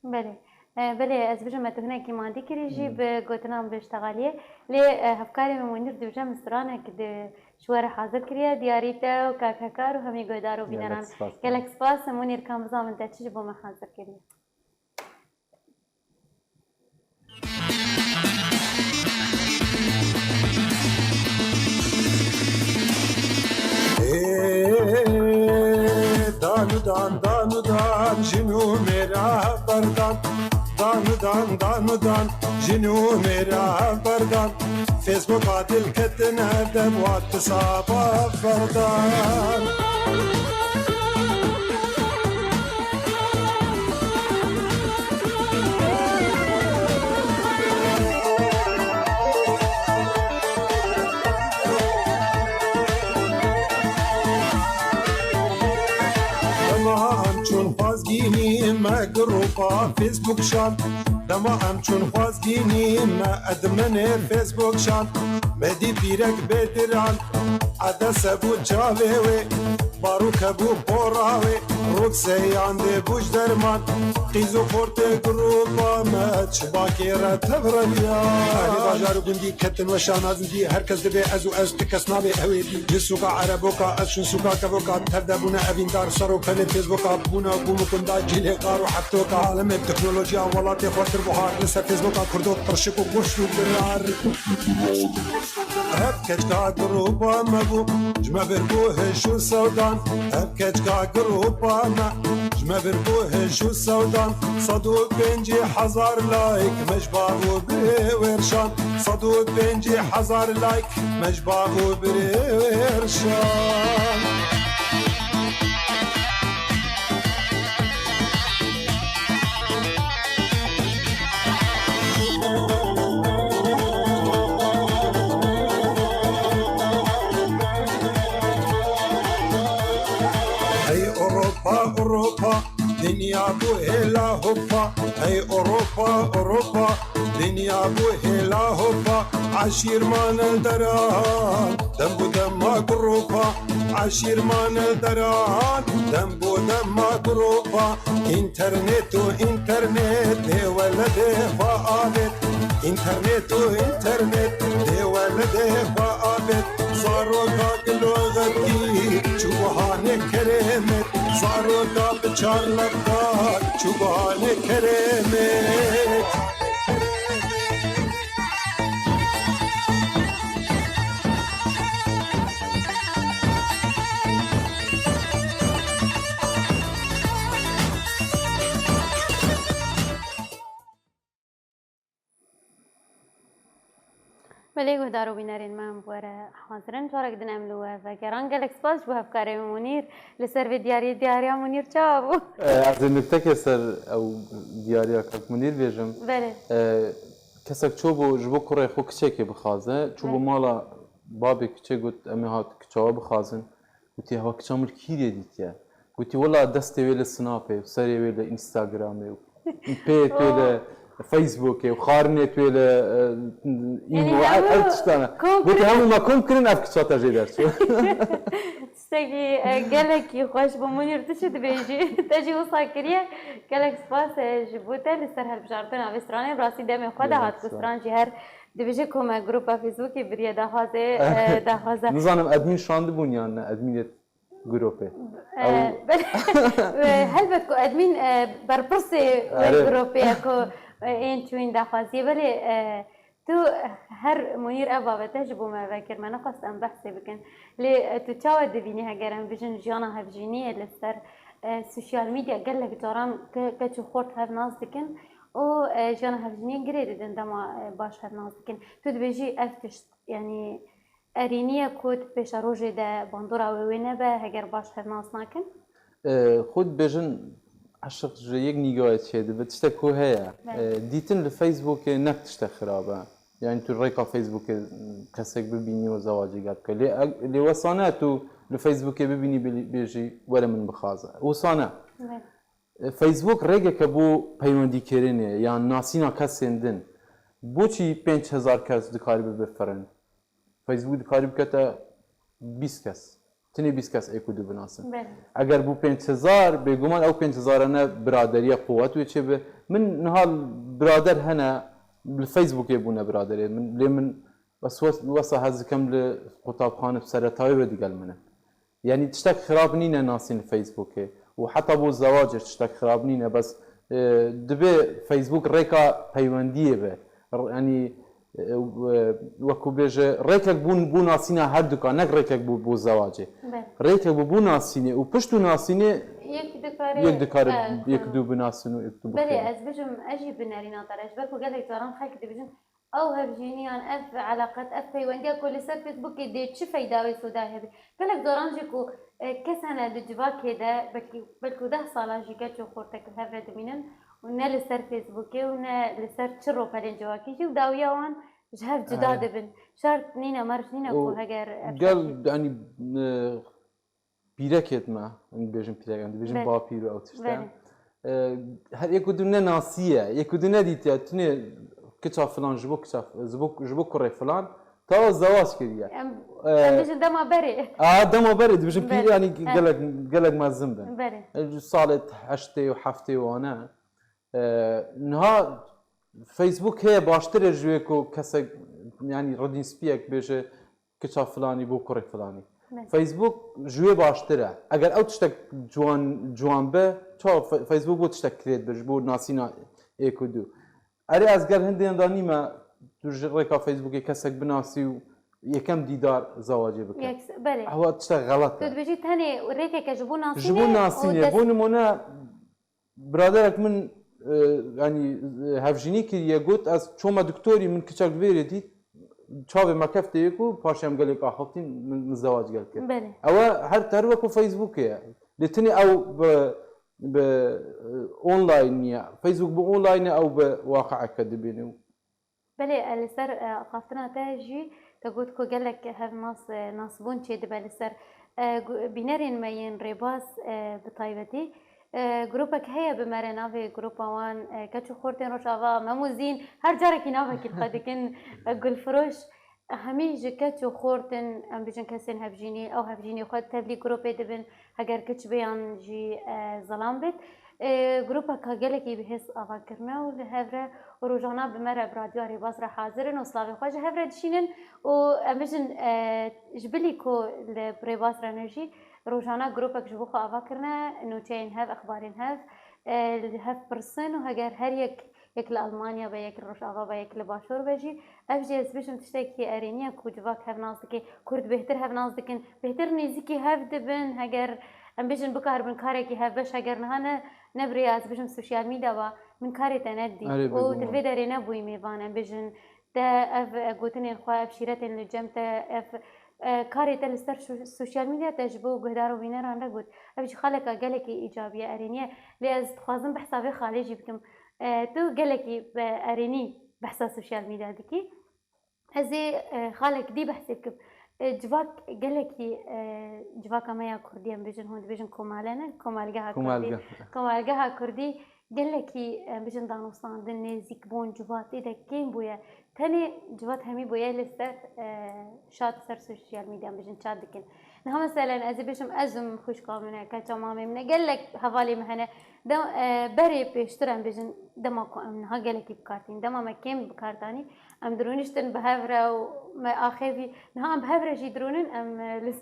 Belê. E, belê, ez bêjim me tu hinekî mandî kirî jî bi gotinan bi ştexaliyê. Lê, e, hevkarê min Munîr dibêje min stranek di ji we re hazir kiriye. Diyarî te û kak Hekar û hemî guhdar û bîneran. Gelek spas. Gelek spas. Munîr, ka em bizanin te çi ji bo me hazir kiriye. Ê, dan û dan, dan û dan, jin û mêra berdan. Dan û dan, dan û dan, jin û mêra berdan. Facebooka dil ketine dev, WhatsAppa berdan. Dema em çûn xwazgînî me grupa Facebook şand. Dema em çûn xwazgînî me edminê Facebook şand. Me dî pîrek bêdiran, edese bû çavê wê. Barûke bû pora wê, rûk seyandê bû ji derman. Qîz û xortê grupa me çi bakê re tev reviya. Erê bajar û gundî ketin weşana zindî. Her kes dibê ez û ez, ti kes nabê ew ê dî. Ji sûka Ereboka ez çûn sûka Kevoka. Tev de bûne evîndar, ser û pelê Facebooka bûne gûm û gunda cîlê qar û heftoka. Alemê teknolojiya welatê xwe kir buhar. Li ser Facebooka Kurdo tirşik û goşt û birar. Ev keçka grupa me bû, ji me vir bû hêj û sewdan. Ev keçka grupa me, ji me vir bû hêj û sewdan. Sed û pêncî hezar like me ji bav û birê wê rişand. Sed û pêncî hezar like me ji bav û birê wê rişand. Hey Europa, Europa, dinya bû hêla hopa. Hey Europa, Europa, dinya bû hêla hopa. Eşîr man el deran, dem bû dema grupa. Eşîr man el deran, dem bû dema grupa. Înternet û înternet dê weledê xwe avêt. Înternet û înternet dê weledê xwe avêt. Zaroka gilo xebkî çû guhanê kerêmet. Zaroka bi çar lefta çû guhanê kerêmet. Belê guhdar û bînerên me em bi we re hazir in. Carek din em li we vegeran. Gelek spas ji bo hevkarê min Munîr li ser vê diyariyê. Diyariya Munîr çawa bû? E, ez ê nuktekê ser ew diyariya kak Munîr bêjim. Belê. E, kesek çûbû ji bo kurê xwe kiçekê bixwaze. Çûbû Belê. mala babê kiçê, got, "Em ê ha kiça we bixwazin." Gotî, "Hewa kiça min li kîrê dîtiye?" Gotî, "Wela destê wê li Snapê û serê wê li Instagramê û pêyê wê li Facebookê û xarinê wê li, e, Yanî Îmo, her, hemû her tiştane." kom Gotî, kirin. "Hemû me kom kirin, ev kiça te jê derçû." Tiştekî, e, gelekî xweş bû. Munîr, tu çi dibêjî? Te jî wisa kiriye. Gelek spas, e, ji bo te li ser hilbijartina vê stranê. Bi rastî demê xwe de Gelek hat ku spas. stran jî her dibêje ku me grupa Facebookê biriye daxwazê, e, daxwaza. Nizanim edmîn şandibûn yan ne, edmînê grûpê. E, Ew belê. E, helbet ku edmîn, e, berpirsê wê Erê. grûpê ye ku, e, ên çûyîn daxwaziyê. Belê, e, tu her Munîr ev babete ji bo me vekir, me nexwest em behsê bikin. Lê, e, tu çawa dibînî heger em bijin jiyana hevjîniyê li ser, e, sosyal medya gelek caran ke-, keç û xort hev nas dikin û, e, jiyana hevjîniyê girê didin dema, e, baş hev nas dikin. Tu dibêjî ev tişt, yanî, Erênî ye ku di pêşerojê de bandora wê wê nebe, heger baş hev nas nakin? E, xwe dibêjin eşq ji yek nîgayê çêdibe, tiştek ku heye. Belê. E, dîtin li Facebookê ne tiştek xirab e. Yani tu rêka Facebookê kesek bibînî û zewacî gel bike. Lê, lê wesa ne tu li Facebookê bibînî bê-, bêjî were min bixwaze. Wisa ne. Belê. E, Facebook rêgeke bo peywendîkirinê yan nasîna kesên din. Boçî pênc hezar kes dikaribe bifirin? Facebook dikarî bikete bîst kes. Tinê bîst kes êk û du binasin. Eger bû pênc hezar, bêguman ew pênc hezarane biraderiya quwet wê çêbe. Min niha birader hene, li Facebookê bûne biraderê min. Lê min wes-, wes-, wesa hez dikim li qutabxane bi seretayê ve digel min in. Yanî tiştek xirab nîne nasîn li Facebookê. Û heta bo zewacê tiştek xirab nîne. Bes, e, dibe Facebook rêka peywendiyê be. R-, yanî, e, e, wekû bêje, rêkek bûn, bû nasîna herduka, nek rêkek bû, bû zewacê. Rêkek bû, bû nasînê û pişt û nasînê Yek dikare, yek dikare, e, yek dû binasin û yek dû bixêne. Belê, ez bijim, ez jî bi nerîna te re. Ji ber ku gelek caran xelk dibijin, ew hevjîniyan, ev eleqet, ev peywendiya ku li ser Facebookê dê çi feyda wê soda hebe? Gelek caran jî ku, e, kes hene di civakê de, belkî, belkî deh sala jî keç û xortek li hev re dimînin û ne li ser Facebookê û ne li ser çi ropelên civakî jî û dawiya wan ji hev cuda dibin. Şert nîne, merc nîne ku heger ev gel, yanî, e, pîrekêt me, em dibêjin pîrek, em dibêjin bapîr û ew tişte. E, her yek û du ne nasiye, yek û du ne dîtiye, tunê kiça filan ji bo kiça, ji bo, ji bo kurê filan, tawa zewac kiriye. Em, e, em dibêjin dema berê. A, dema berê, dibêjin pîr, yanî gelek, gelek mezin bin. Berê. E, ji salê heştê û heftê wane. E, niha Facebook heye baştir e ji wê ku kesek, yanî redîn spiyek bêje kiça filanî bo kurê filanî. Facebook ji wê baştir e. Eger ew tiştek ciwan, ciwan be, çawa Fe-, Facebook bo tiştek kirêt be ji bo nasîna êk û du. Erê ez gel hindê da nîme, tu ji rêka Facebookê kesek binasî û yekem dîdar zewacê bike. Yek-, belê. Ewa tiştek xelet e. Tu dibêjî tenê rêkeke ji bo nasînê. Ji bo nasînê. Bo nimûne, biraderek min, e, yanî, e, hevjînî kiriye, got, ez çoma doktorî, min kiçek vêrê dît, çavê me kefte yek û paşê em gelek axaftin, min, min zewac gel kir. Belê. Ew her, her wekû Facebookê ye. Lê tenê ew bi, bi, e, online niye. Facebook bi online e, ew bi waqi'eke dibîne. Belê, e, li ser, e, axaftina te jî te got ku gelek hev nas, e, nasbûn çêdibe li ser, e, gu-, bînerên me yên rêbaz, e, bi taybetî. E, grûpek heye bi me re navê grûpa wan, e, Keç û Xortên Rojava, Mem û Zîn, her carekî navekî li xwe dikin, e, Gulfiroş. Hemî ji keç û xort in, em bijin kesên hevjînî, ew hevjînî xwe tevlî grûpê dibin, heger kiç bê yan jî, e, zilam bêt. E, grûpeka gelekî bi hêz ava kirine û li hev re û rojana bi me re bi Radyoya Rêbaz re hazir in û silavê xwe ji hev re dişînin û em bijin, e, ji bilî ku li Rêbaz re ne jî rojana grûpek ji bo xwe ava kirine, nûçeyên hev, exbarên hev, e, li hev pirsin û heger her yek yek li Almanya be, yek li Rojava be, yek li Başûr be jî. Ev jî ez bêjim tiştekî erênî ye ku civak hev nas dike, Kurd bêhtir hev nas dikin, bêhtir nêzîkî hev dibin. Heger em bêjin bikaribin karekî hevbeş, heger niha ne, ne bi rêya ez bêjim sosyal medya be, min karê te nedî. Erê, û bêguman. Tu li vê derê nebûyî mêvan, em bêjin te ev, e, gotinên xwe, ev şîretên li cem te, ev, e, karê te li ser so-, sosyal medya te ji bo guhdar û bîneran re got. Ev jî xaleka gelekî îcabî ye, erênî ye. Lê ez dixwazim behsa vê xalê jî bikim. E, tu gelekî bi erênî behsa sosyal medya dikî. Ez ê, e, xalek dî behsê bikim. E, civak gelekî, e, civaka me ya Kurdî, em bêjin, hûn dibêjin komale ne, komalgeha Kurdî. Komalge. Komalgeha Kurdî gelekî, em bêjin, danûstandin, nêzîkbûn, civatê de kêm bûye. Tenê civat hemî bûye li ser, e, şa, ser sosyal medya, em bêjin, çat dikin. Niha meselen ez ê bêjim, ez im, xwişka min e, keça mamê min e, gelek hevalê min hene. De, e, berê pêştir em bêjin, dema ku em niha gelekî bi kar tînin, dema me kêm bi kar tanî, em dirûniştin bi hev re û me axêvî. Niha em bi hev re jî dirûnin, em, e, li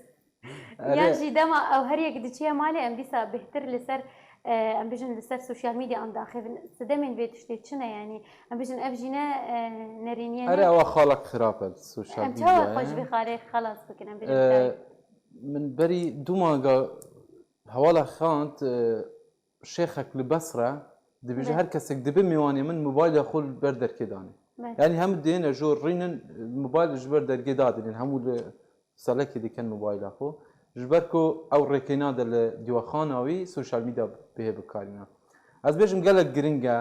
Erê. Yan jî dema ew her yek diçiye malê, em dîsa bêhtir li ser, e, em bijin li ser sosyal medya em diaxivin. Sedemên vê tiştê çi ne, yanî? Em bijin ev jî ne, e, nerîniyê ne. Erê, ewa xalek xirab e sosyal medyayê. Em çawa xwe ji vê xalê xelas bikin, em bijin? E, min berî du manga hewala xant, e, şêxek li Besre dibêje, her kesek dibe mêwanê min mobayla xwe li ber derkê danê. Belê. Yanî hemû dêne jor rînin, mobayl ji ber dergê dadinin, hemû li selekê dikin mobayla xwe. Ji ber ku ew rêkê nade li dîwaxana wî sosyal medya bihê bikarîna. Ez bêjim gelek giring e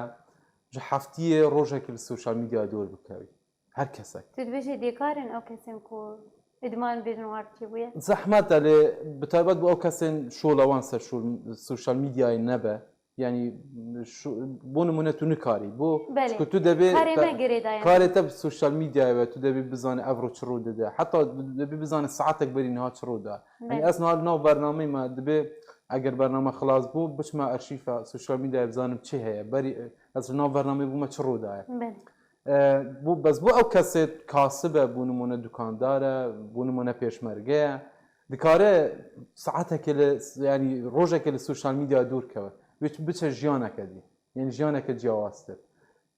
ji heftiyê rojekê li sosyal medyayê dor bikevî. Her kesek. Tu dibêjî dê karin ew kesên ku îdman bêjin war çêbûye? Zehmet e lê bi taybet bo ew kesên şola wan ser şol-, sosyal medyayê nebe. Yani şu, bo nimûne tu nikarî. Bo Belê. Çku tu debê Karê te, me girêdayene. Karê te bi sosyal medyayê ve tu debê bizane ev ro çi ro dide. Heta debê bizane saetek berî niha çi ro da. Yani Belê. Ez niha nav bernameyê me dibê eger bername xilas bû, biçime arşîfa sosyal medyayê bizanim çi heye. Berî ez nav bernameyê bûme çi ro daye. Belê. E, bu, bes bu ew kesê kasib e, bu nimûne dukandar e, bu nimûne pêşmerge ye. Dikare saetekê li, yani rojekê li sosyal medya dûr keve. Wê biçe jiyaneke dî. Yani jiyaneke ciyawaztir.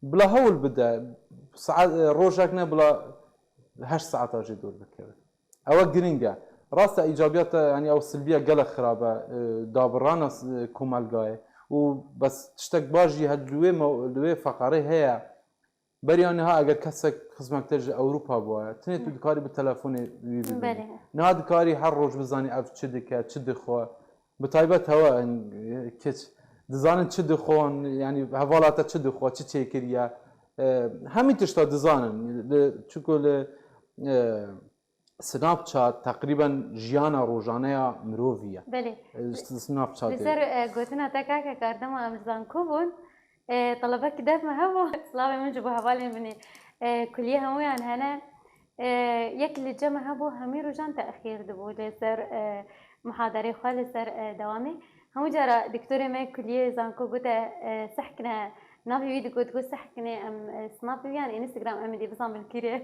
Bila hewl bide, saet, e, rojek ne bila heşt saeta jî dûr bikeve. Ew giring e. Rast e, îcabiyata, yani ew silbiya gelek xirab e, e, dabirana, e, komelgayê. Û bes tiştek baş jî her li wê me-, li wê feqarê heye. Beriya niha eger kesek xizmektir ji Ewropa bûye, tenê tu dikarî bi telefonê wî bibînî. Belê. Niha dikarî her roj bizanî ev çi dike, çi dixwe. Bi taybet hewe in, kiç. Dizanin çi dixwin, yani hevala te çi dixwe, çi çêkiriye. E, hemî tişta dizanin. Li, çunku li, e, Snapchat teqrîben jiyana rojane ya mirovî ye. Belê. E, ji Snapchatê. Li ser, e, gotina te kake kar dema em li zanko bûn, e, telebekî dev me hebû. Silavê min ji bo hevalên min ê, e, kuliyê hemûyan hene. E, yek li cem me hebû, hemî rojan texîr dibû li ser, e, muhaderê xwe, li ser, e, dewamê. Hemû cara doktorê me kuliyê zanko gote, e, sehkine, navê wî digot, got sehkine em, e, snapê wî yan Instagram em ê dê bizan bin kîrê.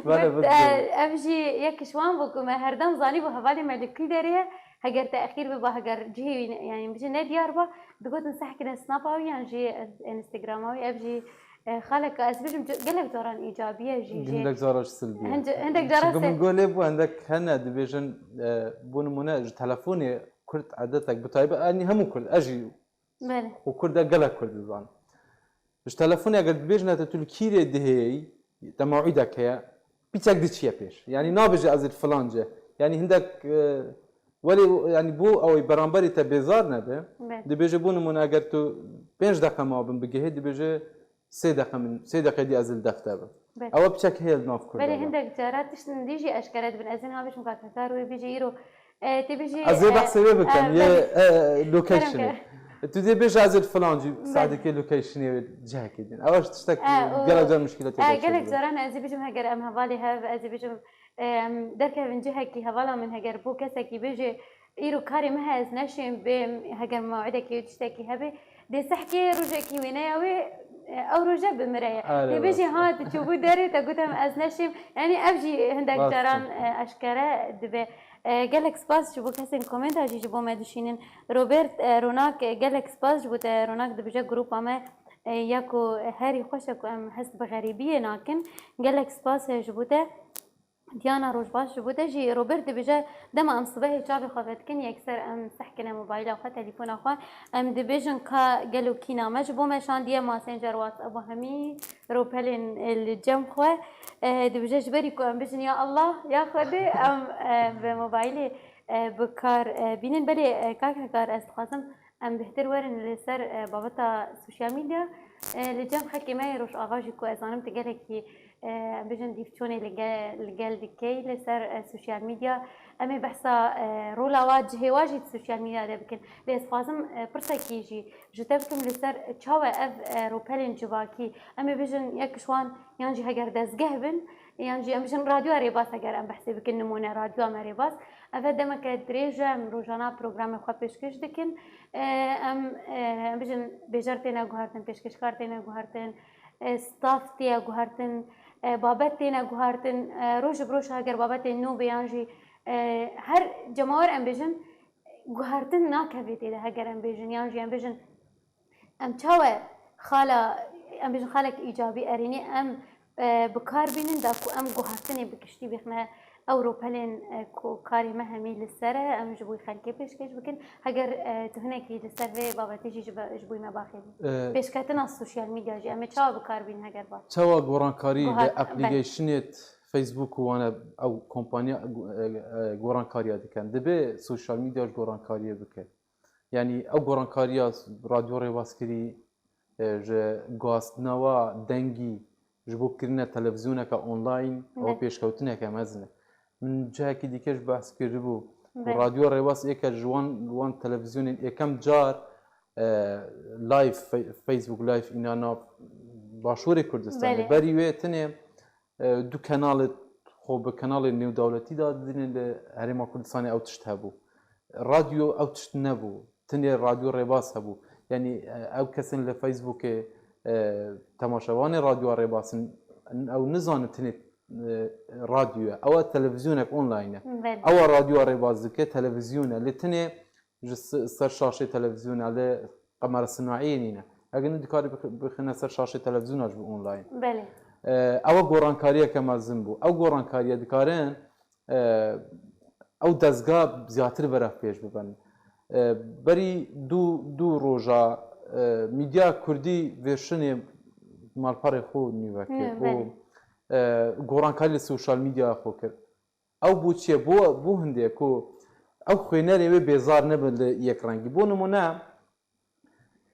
Bale, got, bale. E, ev jî yek ji wan bû ku me herdem zanîbû hevalê me li kî derê ye. Heger texîr biba, heger cihê wî ne, yani bijî ne diyar ba, digotin sehkine snapa wî yan jî Instagrama wî. Ev jî, e, xaleka ez bêjim ce-, gelek caran îcabiye jî jê. Hindek cara ji silbiye. Hinde-, hindek cara Çunku se- min golê bû, hindek hene dibêjin, e, bo nimûne ji telefonê Kurd edetek bi taybet, yani hemû Kurd, ez jî Belê. Û Kurd e, gelek Kurd dizanim. Ji telefonê eger dibêjine te tu li kîrê dihêyî, te mewîdek heye, piçek diçiye pêş. Yani nabêje ez ê li filan cih. Yani hindek, e, welê yani bo ew ê beramberî te bêzar nebe, Belê. Dibêje bo nimûne eger tu pênc deqe mabin bigihê, dibêje sê deqe min, sê deqe dî ez ê li def te bim. Belê. Ew piçek heye li nav Kurda Belê, de. Hindek cara tiştin dî jî eşkere dibin. Ez ê niha bêjim ka Kekar wê bêjî îro, e, tê bêjî, Ez ê e, behsê wê bikim, e, yê, belê. E, locationê. Kerem, kerem. Tu dê bêje ez ê li filan cî, Belê. Saetekê locationê wê cihekê din. Ew tiştek E, û, gelek car muşkîletê e, gelek caran ez ê bêjim heger em hevalê hev, ez ê bêjim, e, em derkevin cihekî hevala min heger bo kesekî bêjê, Îro karê min heye ez neşêm bêm, heger mewidekî û tiştekî hebe, dê sehkê rojekî wêneya wê, e, ew roje bimire ye. Erê, Dê bêjê rast. Ha, tu çûbû derê, te gotem ez neşêm. Yani ev jî hindek Rast e. caran, e, eşkere dibe. E, gelek spas ji bo kesên komenta jî ji bo me dişînin. Robert, e, Ronak, e, gelek spas ji bo te, Ronak dibêje grupa me, e, ya ku herî xweş e ku em hest bi xerîbiyê nakin. Gelek spas, e, ji bo te. Diana, roj baş ji bo te jî. Robert dibêje, dema em sibehê çavê xwe vedikin, yekser em sehkine mobayla xwe, telefona xwe, em dibêjin ka gelo kîna me ji bo me şandiye, masên car WhatsApp û hemî ropelên, e, li cem xwe. E, dibêje ji berî ku em bijin ya Allah, ya Xwedê, em, e, bi mobaylê, e, bi kar, e, bînin. Belê, e, kak Hekar, ez dixwazim Em bêhtir werin li ser, e, babeta sosyal medya. E, li cem xelkê me yê Rojava jî ku ez zanim tu gelekî, e, em bêjin dîvçonê li ge-, li gel dikey li ser, e, sosyal medya. Em ê behsa, e, rola wa cihê wa jî di sosyal medya de bikin. Lê ez dixwazim, e, pirsekî jî ji te bikim li ser çawa ev, e, ropelên civakî. Em ê bêjin yek ji wan yan jî heger dezgeh bin, yan jî em bêjin radyoya Rêbaz heger em behsê bikin nimûne radyoya me Rêbaz. Ev demeke dirêj e, em rojana programê xwe pêşkêş dikin. E, em, e, em bijin bêjer têne guhertin, pêşkêşkar têne guhertin, e, staff têye guhertin, e, babet têne guhertin. E, roj bi roj heger babetên nû bê yan jî, e, her cemawer em bijin guhertin nakeve tê de heger em bijin yan jî em bijin Em çawe xala, em bêjin xalek îcabî erênî em, e, bi kar bînin da ku em guhertinê bi giştî bêxine ew ropelên, e, ku karê me hemî li ser e, em ji bo xelkê pêşkêş bikin. Heger, e, tu hinekî li ser vê babetê jî ji be-, ji bo me baxê bî. E, Pêşketina sosyal medya jî em ê çawa bi kar bînin heger ba? Çawa gorankarî Guhat-, li applicationê Facebookê û wane ew kompanya, e, e, gorankariya dikin. Dibe sosyal medya ji gorankariyê bike. Yanî ew gorankariya Radyo Rêbaz kirî, e, ji guhastina wa dengî ji bo kirine televîzyoneke online, ew Be. pêşkewtineke mezin e. Min cihekî dîke jî behs kiribû ku Be. Radyo Rêbaz êke ji wan, wan televîzyonên êkem car e, live, Fe- Facebook Live îna nav Başûrê Kurdistanê. Belê. Berî wê tenê e, du kenalê xwe bi kenalê nêwdewletî da didînin, li Herêma Kurdistanê ew tişt hebû. Radyo ew tişt nebû. Tenê Radyo Rêbaz hebû. Yanî, e, ew kesên li Facebookê, e, temaşevanê Radyoya Rêbaz in, ew nizanin tenê, e, radyo ye. Ew televîzyonek online e. Belê. Ew Radyoya Rêbaz dike, televîzyon e. Lê tenê ji s- ser şaşê televîzyona li qemera sinaiyê nîne. Eger ne dikarî bix- bixine ser şaşê televîzyona ji bo online. Belê. E, ew gorankariyeke mezin bû. Ew gorankariye dikarin, e, ew dezga ziyadtir beref pêş bibin. E, berî du, du roja, e, medya kurdî vêşinê malperê xwe nîve kir. Nîve, û, belê. E, gorankarî li sosyal medyaya xwe kir. Ew bû çi ye? Bû, bû hindê ku ew xwênerê wê bêzar nebin li yekrengî. Bo nimûne,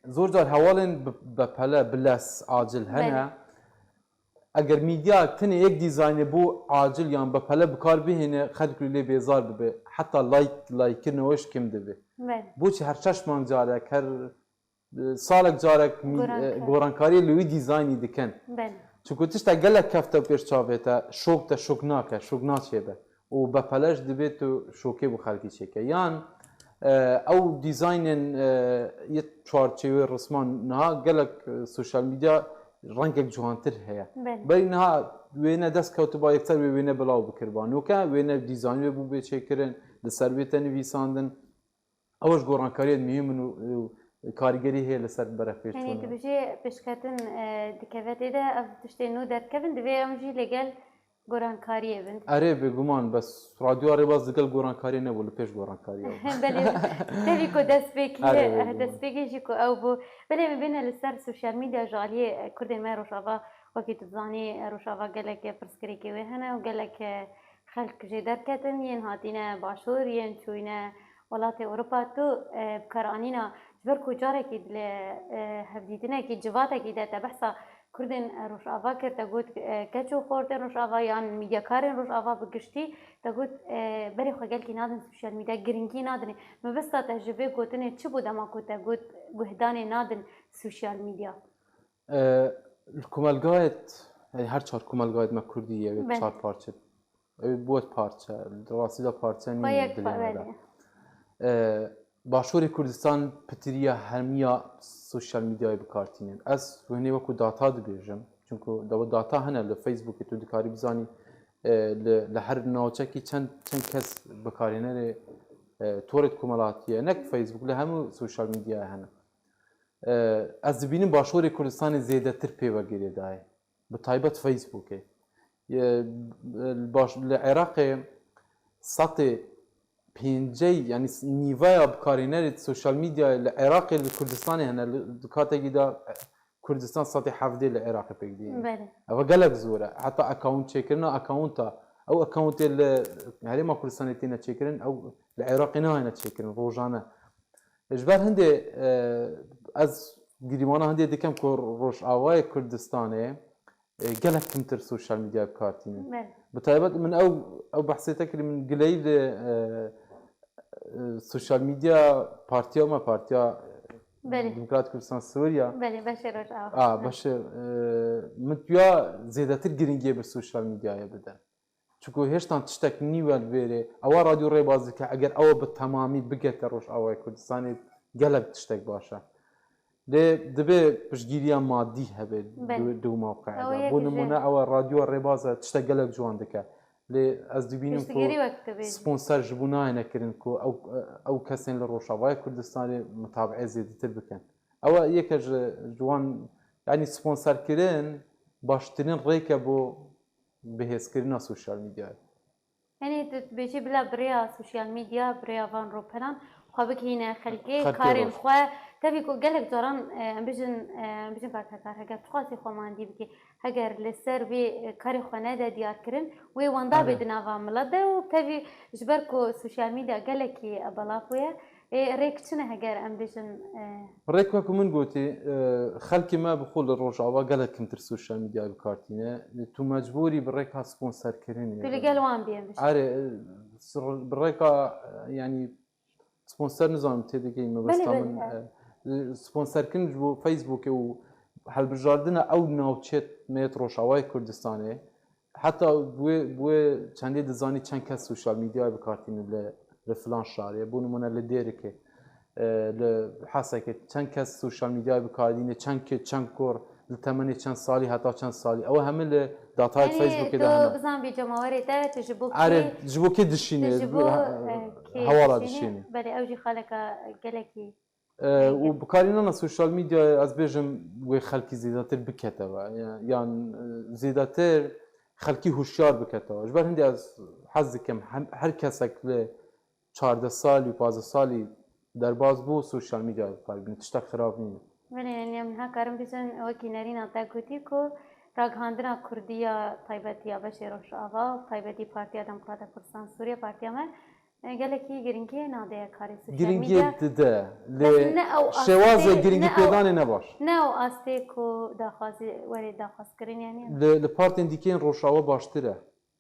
zor car hevalên bi, bepele, bi lez, acil hene. Belê. Eger medya tenê yek dîzaynê bo acil yan bepele bi kar bihêne, xelk li lê bêzar bibe. Heta like, like kirine wê ji kêm dibe. Belê. Bo çi her şeş mang carek, her e, salek carek mî- e, Gorankarî. gorankariyê li wî dîzaynî dikin. Belê. Çunku tiştek gelek kefte pêş çavê te, şok te şok nake, şok naçêbe. Û bepele jî divê tu şokê bo xelkî çêke. Yan, e, ew dîzaynên, e, yê çarçêwê risman niha gelek, e, sosyal medya rengek ciwantir heye. Belê. Berî niha wêne dest kewtiba yekser wê wêne bilaw bikiriba. Noke wêne dîzayn wê bûbê çêkirin, li ser wê te nivîsandin. Ew ji gorankariyên muhîm in û, û karîgerî heye li ser berefpêşçûna. Yanî dibêjê pêşketin, e, dikeve tê de, ev tiştê nû derdikevin, divê em jî li gel gorankariyê bin. Erê, bêguman, bes Radyoya Rêbaz li gel gorankariyê nebû, li pêş gorankariyê bû. Belê, tevî ku destpêkî, Erê, bêguman. Destpêkî jî ku ew bû. Belê, em bêne li ser sosyal medya ji aliyê, e, Kurdên me Rojava, wekî tu dizanî, e, Rojava gelek, e, pirsgirêkê wê hene û gelek, e, xelk jê derketin, yên hatîne başûr, yên çûyne welatê Ewropa. Tu, e, bi kar anîna, ji ber ku carekî dilê, e, hevdîtinekî, civatekî de te behsa Kurdên, e, Rojava kir, te got, e, keç û xortên Rojava yan medyakarên Rojava bi giştî, te got, e, berê xwe gelkî nadin sosyal medya, giringî nadinê. Mebesta te ji vê gotinê çi bû dema ku te got guhdanê nadin sosyal medya? E, li komelgayê, yanî her çar komelgayê me kurdî ye, wê Belê. çar parçe. Ew bûye parçe, li rastî de parçe Xwe nîne yek dilê me de. parçe. E, Başûrê Kurdistan pitiriya hermiya sosyal medyayê bi kar tînin. Ez wênê wekû data dibêjim. Çunku dewe data hene li Facebookê tu dikarî bizanî, e, li, li her navçekî çend, çend kes bikarhênerê, e, torê komela hatiye. Nek Facebook, li hemû sosyal medyayê hene. E, ez dibînim Başûrê Kurdistanê zêdetir pê ve girêdayê. Bi taybet Facebookê. Ye, baş, li Iraqê setê pêncey, yanî s- nîveya bikarhênerê sosyal medyayê li Iraqê li Kurdistanê hene. Li, di katekî de Kurdistan setê hevdê li Iraqê pêk dihêne. Belê. Ev gelek zor e. Heta account çêkirina accounta, ew accountê li Herêma Kurdistanê têne çêkirin, ew li Iraqê nayêne çêkirin rojane. Ji ber hindê, e, ez girîmana hindê dikim ku Rojavayê Kurdistanê, e, gelek kimtir sosyal medyayê bi kar tînin. Belê. Bi taybet min ew, ew behsê te kirî, min gileyî li, e, e, sosyal medya partiya me, Partiya Belê. Demokrat Kurdistan Sûriya. Belê, beşê Rojava. A, beşê, e, min ya zêdetir giringiyê bi sosyal medyayê bide. Çunku hêştan tiştek nî we li vêrê. Ewa Radyo Rêbaz dike, eger ew bi temamî bigete Rojavayê Kurdistanê, gelek tiştek baş e. Lê divê piştgiriya madî hebe Belê. di, di mewqeya Ew de. yek Bo ji nimûne ewa Radyo Rêbaz e, tiştek gelek ciwan dike. Lê ez dibînim ku Piştgirî wek tu bêjî. sponsor ji bo nayêne kirin ku ew, ew kesên li Rojavayê Kurdistanê mutabi'ê zêdetir bikin. Ew e yeke ji, ji wan, yanî sponsorkirin baştirîn rêk e bo bihêzkirina sosyal medyayê. Yanî tu dibêjî bila bi rêya sosyal medya, bi rêya van rûpelan xwe bigihîne xelkê, Xelkê karên roj. xwe, tevî ku gelek caran, e, em bijin, e, em bijin kartekar, heger tu xwazî xwe mandî bikî, heger li ser vê, e, karê xwe nede diyar kirin, wê wenda Erê. bê di nava milet de û tevî ji ber ku sosyal medya gelekî, e, belav bûye, ê rêk çi ne heger em bijin, e, Rêk wek ku min gotî, e, xelkê me bi xwe li Rojava gelek kimtir sosyal medyayê bi kar tîne. Tu mecbûrî bi rêka sponsorkirinê Tu li be. gel wan bî em bijin. Erê, e, s-, bi rêka, e, yanî sponsor nizanim tê digihî Belê, mebesta belê, min, he. e, Sponserkirin ji bo Facebookê û helbijardina ew navçeyê me yê Rojavayê Kurdistanê. Heta bi wê, bi wê çendê dizanî çend kes sosyal medyayê bi kar tînin li, li filan şarê. Bo nimûne li Dêrikê, e, li Hesekê çend kes sosyal medyayê bi kar tînin, çend kê, çend kor, li temenê çend salî, heta çend salî. Ew hemî li datayê Yanî Facebookê tu de hene. Bizan bî cemawerê te, tu ji bo Erê, kê, ji bo kê tu dişînî? Ji bo, e, kê Hewala dişînî? Dişînî. Belê, ew jî xaleka gelekî E, û bikarînana sosyal medyayê, ez bêjim, wê xelkî zêdetir biketeve. Ya-, yan, e, zêdetir xelkî huşyar biketeve. Ji ber hindê ez hez dikim, hem, her kesek li çardeh salî û pazdeh salî derbas bû, sosyal medyayê bikarî bîne. Tiştek xirab nîne. Belê, yanî em niha karin bêjin, wekî nerîna te gotî ku ragihandina kurdî ya taybetî ya beşê Rojava, taybetî Partiya Demokrata Kurdistan Sûriye, partiya me, E, gelekî giringiyê nade karê sosyal Giringiyê medya. Dide. Lê şêwazê giringî pêdanê ne baş. Ne ew astê ku daxwazî, werê daxwazkirin, yanî. Li, li partên dîkeyên Rojava baştir e.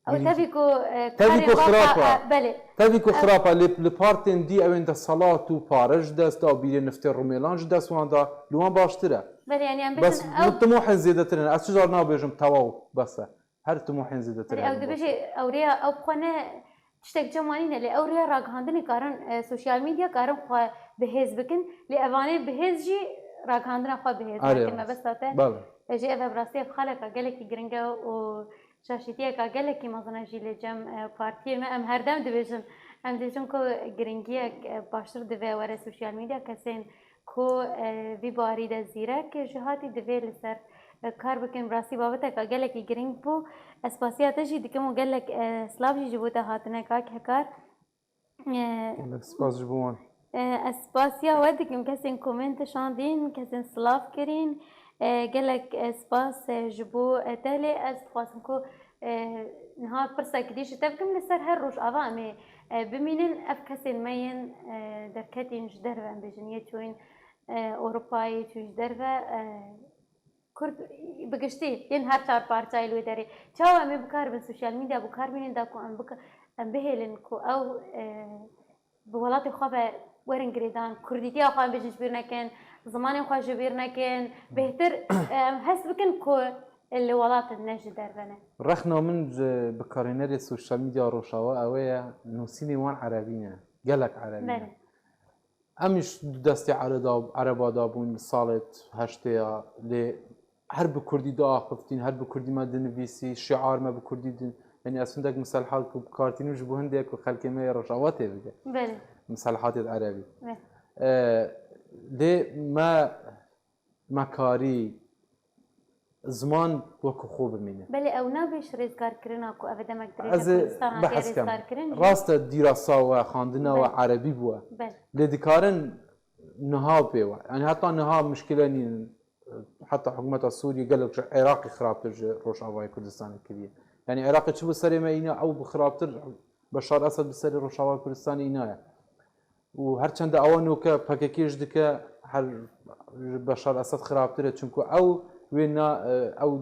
Ew tevî ku, e, tevî ku xirap e. E, belê. Tevî ku xirap e, lê li partên dî ew ên desthilat û pare ji dest da û bîrê niftê rumêlan ji dest wan da, li wan baştir e. Belê, yanî em bêjin ew. Bes min timohên zêdetir hene. Ez çi car nabêjim, tewaw, bes e. Her timohên zêdetir Erê, ew dibêje, ew rêya, ew bi xwe ne tiştek cem wanî ne, lê ew rêya ragihandinê karin, e, sosyal medya karin xwe bi hêz bikin, lê evanê bi hêz jî ragihandina xwe bi hêz Erê, nakin. Mebesta te, belê. E, jî ev, ev rastî ev xaleka gelekî giring e û şaşîtiyeka gelekî mezin e jî li cem, e, partiyê me. Em herdem dibêjin, em dibêjin ku giringiyek, e, baştir divê were sosyal medya kesên ku, e, vî barî de zîrek ji hatî divê li ser, e, kar bikin. Bi rastî babeteka gelekî giring bû. Ez spasiya te jî dikim û gelek, e, silav jî ji bo te hatine, kak Hekar. E, Gelek spas ji bo wan. E, ez spasiya we dikim kesên komênte şandîn, kesên silav kirîn. E, gelek, e, spas, e, ji bo, e, te, lê ez dixwazim ku, e, niha pirsekî dî ji te bikim, li ser her Rojava em ê, e, bimînin, ev kesên me yên, e, derketîn ji derve, em bêjin, yê çûyîn, e, Ewropayê, çûyîn ji derve, e, Kurd bi giştî yên her çar parçayê li wê derê. Çawa em ê bikaribin sosyal medya bikar bînin da ku em bik-, em bihêlin ku ew, e, bi welatê xwe ve werin girêdan, kurdîtiya xwe em bêjin ji bîr nekin, zimanê xwe ji bîr nekin, bêhtir, em hest bikin ku li welat in, ne ji derve ne. Rexna min ji bikarînerê sosyal medya Rojava ew ê ye, nûsînê wan erebî ne, gelek erebî ne. Belê. Em jî destê ereda-, ereba dabûn li salê heştê ya, lê her bi kurdî diaxiftîn, her bi kurdî me dinivîsî, şiar me bi kurdî din. Yanî ez hindek miselehat ku bi kar tînim ji bo hindê ku xelkê me yê Rojava tê bike. Belê. Miselehatê di erebî. Belê. E, lê me, me karî ziman wekî xwe bimîne. Belê ew nabe ji rêzgarkirina ku ev demek dirêj e Kurdistana tê rêzgarkirin jî. Rast e dîrasa we, xandina we Belê. erebî bûye. Belê. Lê dikarin niha pê we. Yanî heta niha mişkile nînin. Heta hikûmeta Sûriyê gelek ji Iraqê xirabtir ji Rojavayê Kurdistanê kiriye. Yanî Iraqê çi bi serê me îna, ew bi xirabtir Beşar Esed bi serê Rojavayê Kurdistanê îna ye. Û her çende ewa noke P K K jî dike, her ji Beşar Esed xirabtir e. Çunku ew wê na, ew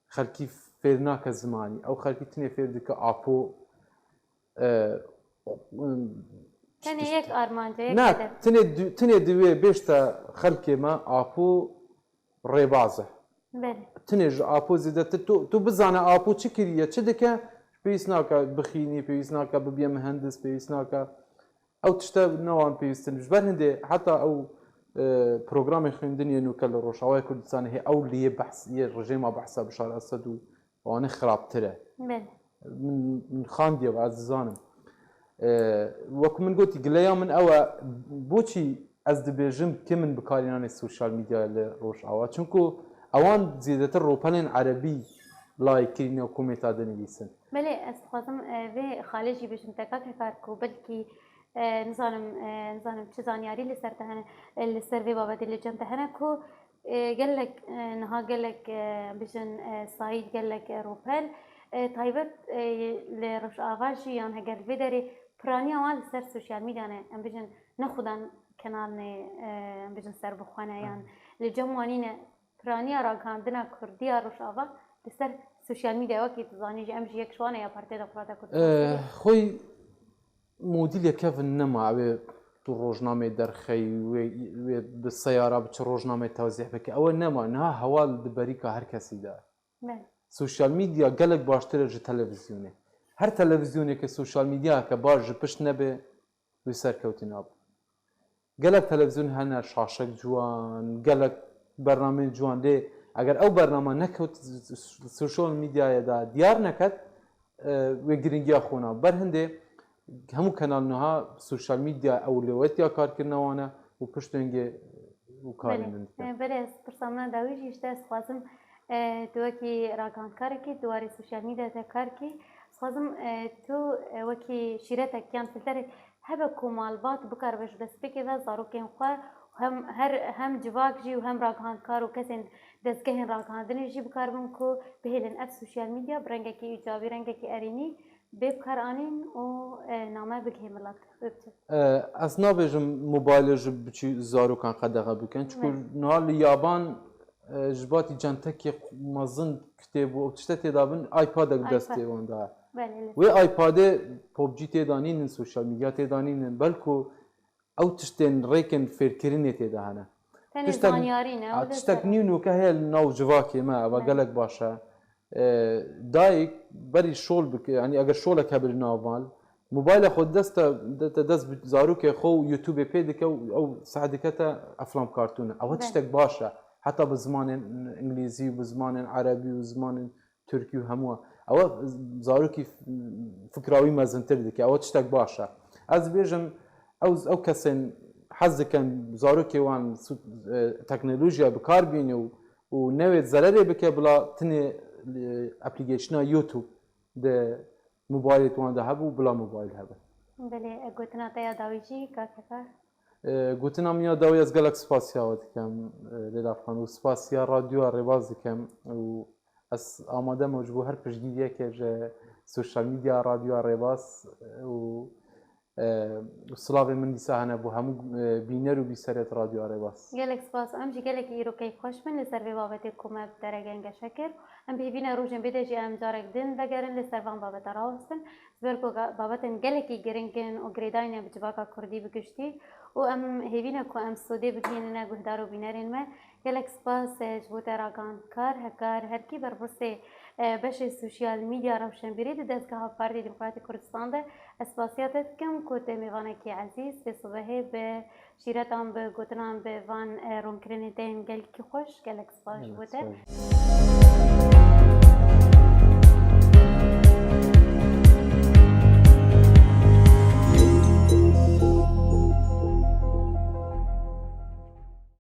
xelkî fêr nake zimanî. Ew xelkî tinê fêr dike Apo, e, Tenê yek armanc e, yek Ne, hedef. Tinê du-, tinê divê bêjte xelkê me Apo rêbaz e. Belê. Tinê ji Apo zêdetir. Tu, tu bizane Apo çi kiriye, çi dike, pêwîst nake bixînî, pêwîst nake bibiye mihendis, pêwîst nake. Ew tişte ne wan pêwîst in. Ji ber hindê heta ew, e, programê xwendinê nûke li Rojavayê Kurdistanê hê ew li yê behs, yê rejêma behsa Bişar Esed û wan ê xirabtir e. Belê. Min, min xandiye ve, ez dizanim. E, wek min gotî, gileya min ew e, boçî ez dibêjim kê min bikarînanê sosyal medyayê li Rojava? Çunku ewan zêdetir ropelên erebî layîk kirîne û komêta dinivîsin. Belê, ez dixwazim, e, vê xalê jî bêjim te, kak Hekar, ku belkî, e, nizanim, e, nizanim çi zanyarî li ser te hene, e, li ser vê babetê li cem te hene ku, e, gelek, e, niha gelek, e, bijin, e, sayîd gelek, e, ropel, e, taybet, e, li Rojava jî yan heger li vê derê piraniya wan li ser sosyal medya ne, em bijin ne xudan kenal ne, e, em bijin serbixwe ne yan li cem wan nîne. Piraniya ragihandina Kurdî ya Rojava li ser sosyal medya, wekî tu zanî jî, em jî yek ji wan e ya Partiya Demokrata Kurdistanê. Eh, xwey modîlê kevin nema, ew ê tu rojnameyê derxeyî, wê, wê bi seyara biçe rojnameyê tewzîh bike. Ew ê nema, niha hewa li di berîka her kesî de. Belê. Sosyal medya gelek baştir e ji televîzyonê. Her televîzyoneke sosyal medyayeke baş ji pişt nebe, wê serkewtî nabe. Gelek televîzyon hene, şaşek ciwan, gelek bernameyên ciwan, lê eger ew bername nekewt sosyal medyayê de diyar neket, e, wê giringiya xwe na. Ber hindê hemû kanal niha sosyal medya ewlewetiya karkirina wan e û piştengê û karê Belê. min dike. E, belê, ez pirsa min a dawî jî işte ez dixwazim, e, tu wekî ragihandkarekî, tu warê sosyal medya de kar kî, ez dixwazim, e, tu, e, wekî şîretek yan filterek hebe ku malbat bikaribe ji destpêkê ve zarokên xwe hem, her, hem civak jî û hem ragihandkar û kesên dezgehên ragihandinê jî bikaribin ku bihêlin ev sosyal medya bi rengekî îcabî, rengekî erênî bê bikaranîn û, e, name bigihê milet. Wê biçe. E, ez nabêjim mobaylê ji biçî zarokan qedexe bikin. Çiku Evet. niha li yaban, e, ji batî centekê mezin kitêb û ew tişte tê de bin, iPadek iPad. Destê wan de. Belê, lê Wê iPadê PUBG tê de nînin, sosyal medya tê de nînin. Belku ew tiştên rêkin fêrkirinê tê de hene. tenê tiştek- zanyarî ne, Ha, ew de tiştek zere. nî nûke heye li nav civakê me, eva Evet. gelek baş e. E, dayik berî şol bike, yanî eger şolek hebe li nav mal, mobayla xwe dest te, de, te dest bi zarokê xwe û YouTube pê dike û ew saet dike te eflam kartûne. Ewa Evet. tiştek baş e. Heta bi zimanên îngilîzî û bi zimanên erebî û zimanên tirkî û hemû. Ewa zarokî fikra wî mezintir dike. Ewa tiştek baş e. Ez dibêjim, ew, ew kesên hez dikin zarokê wan su-, e, teknolojiya bi kar bîne û, û newê zererê bike, bila tinê, e, application'a YouTube di mobaylê wan de hebe û bila mobayl hebe. Belê, e, gotina te ya dawî jî, kak Hekar? E, gotina min ya dawî, ez gelek spasiya we dikim, e, Leyla Xan, û spasiya Radyoya Rêbaz dikim û ez amade me ji bo her piştgiriyeke ji sosyal medya Radyoya Rêbaz, e, û, e, û silavê min dîsa hene bo hemû, e, bîner û bîserê Radyoya Rêbaz. Gelek spas. Em jî gelekî îro keyfxweş bin li ser vê babetê ku me bi te re gengeşe kir. Em bi hêvî ne rojên bê de jî em carek din vegerin li ser van babeta rawestin. Ji ber ku ga-, babetên gelekî giring in û girêdayî ne bi civaka kurdî bi giştî û em hêvî ne ku em sodê bigihînine guhdar û bînerên me. Gelek spas, e, ji bo te ragihandkar, Hekar Herkî, berpirsê, e, beşê sosyal medya rewşenbîrî di dezgeha Partî Demokratîk Kurdistan de. Ez spasiya te dikim ku te mêvanekî ezîz vê sibehê bi şîretan, bi gotinan, bi van, e, ronkirinên te yên gelkî xweş. Gelek spas ji bo te. Gelek spas.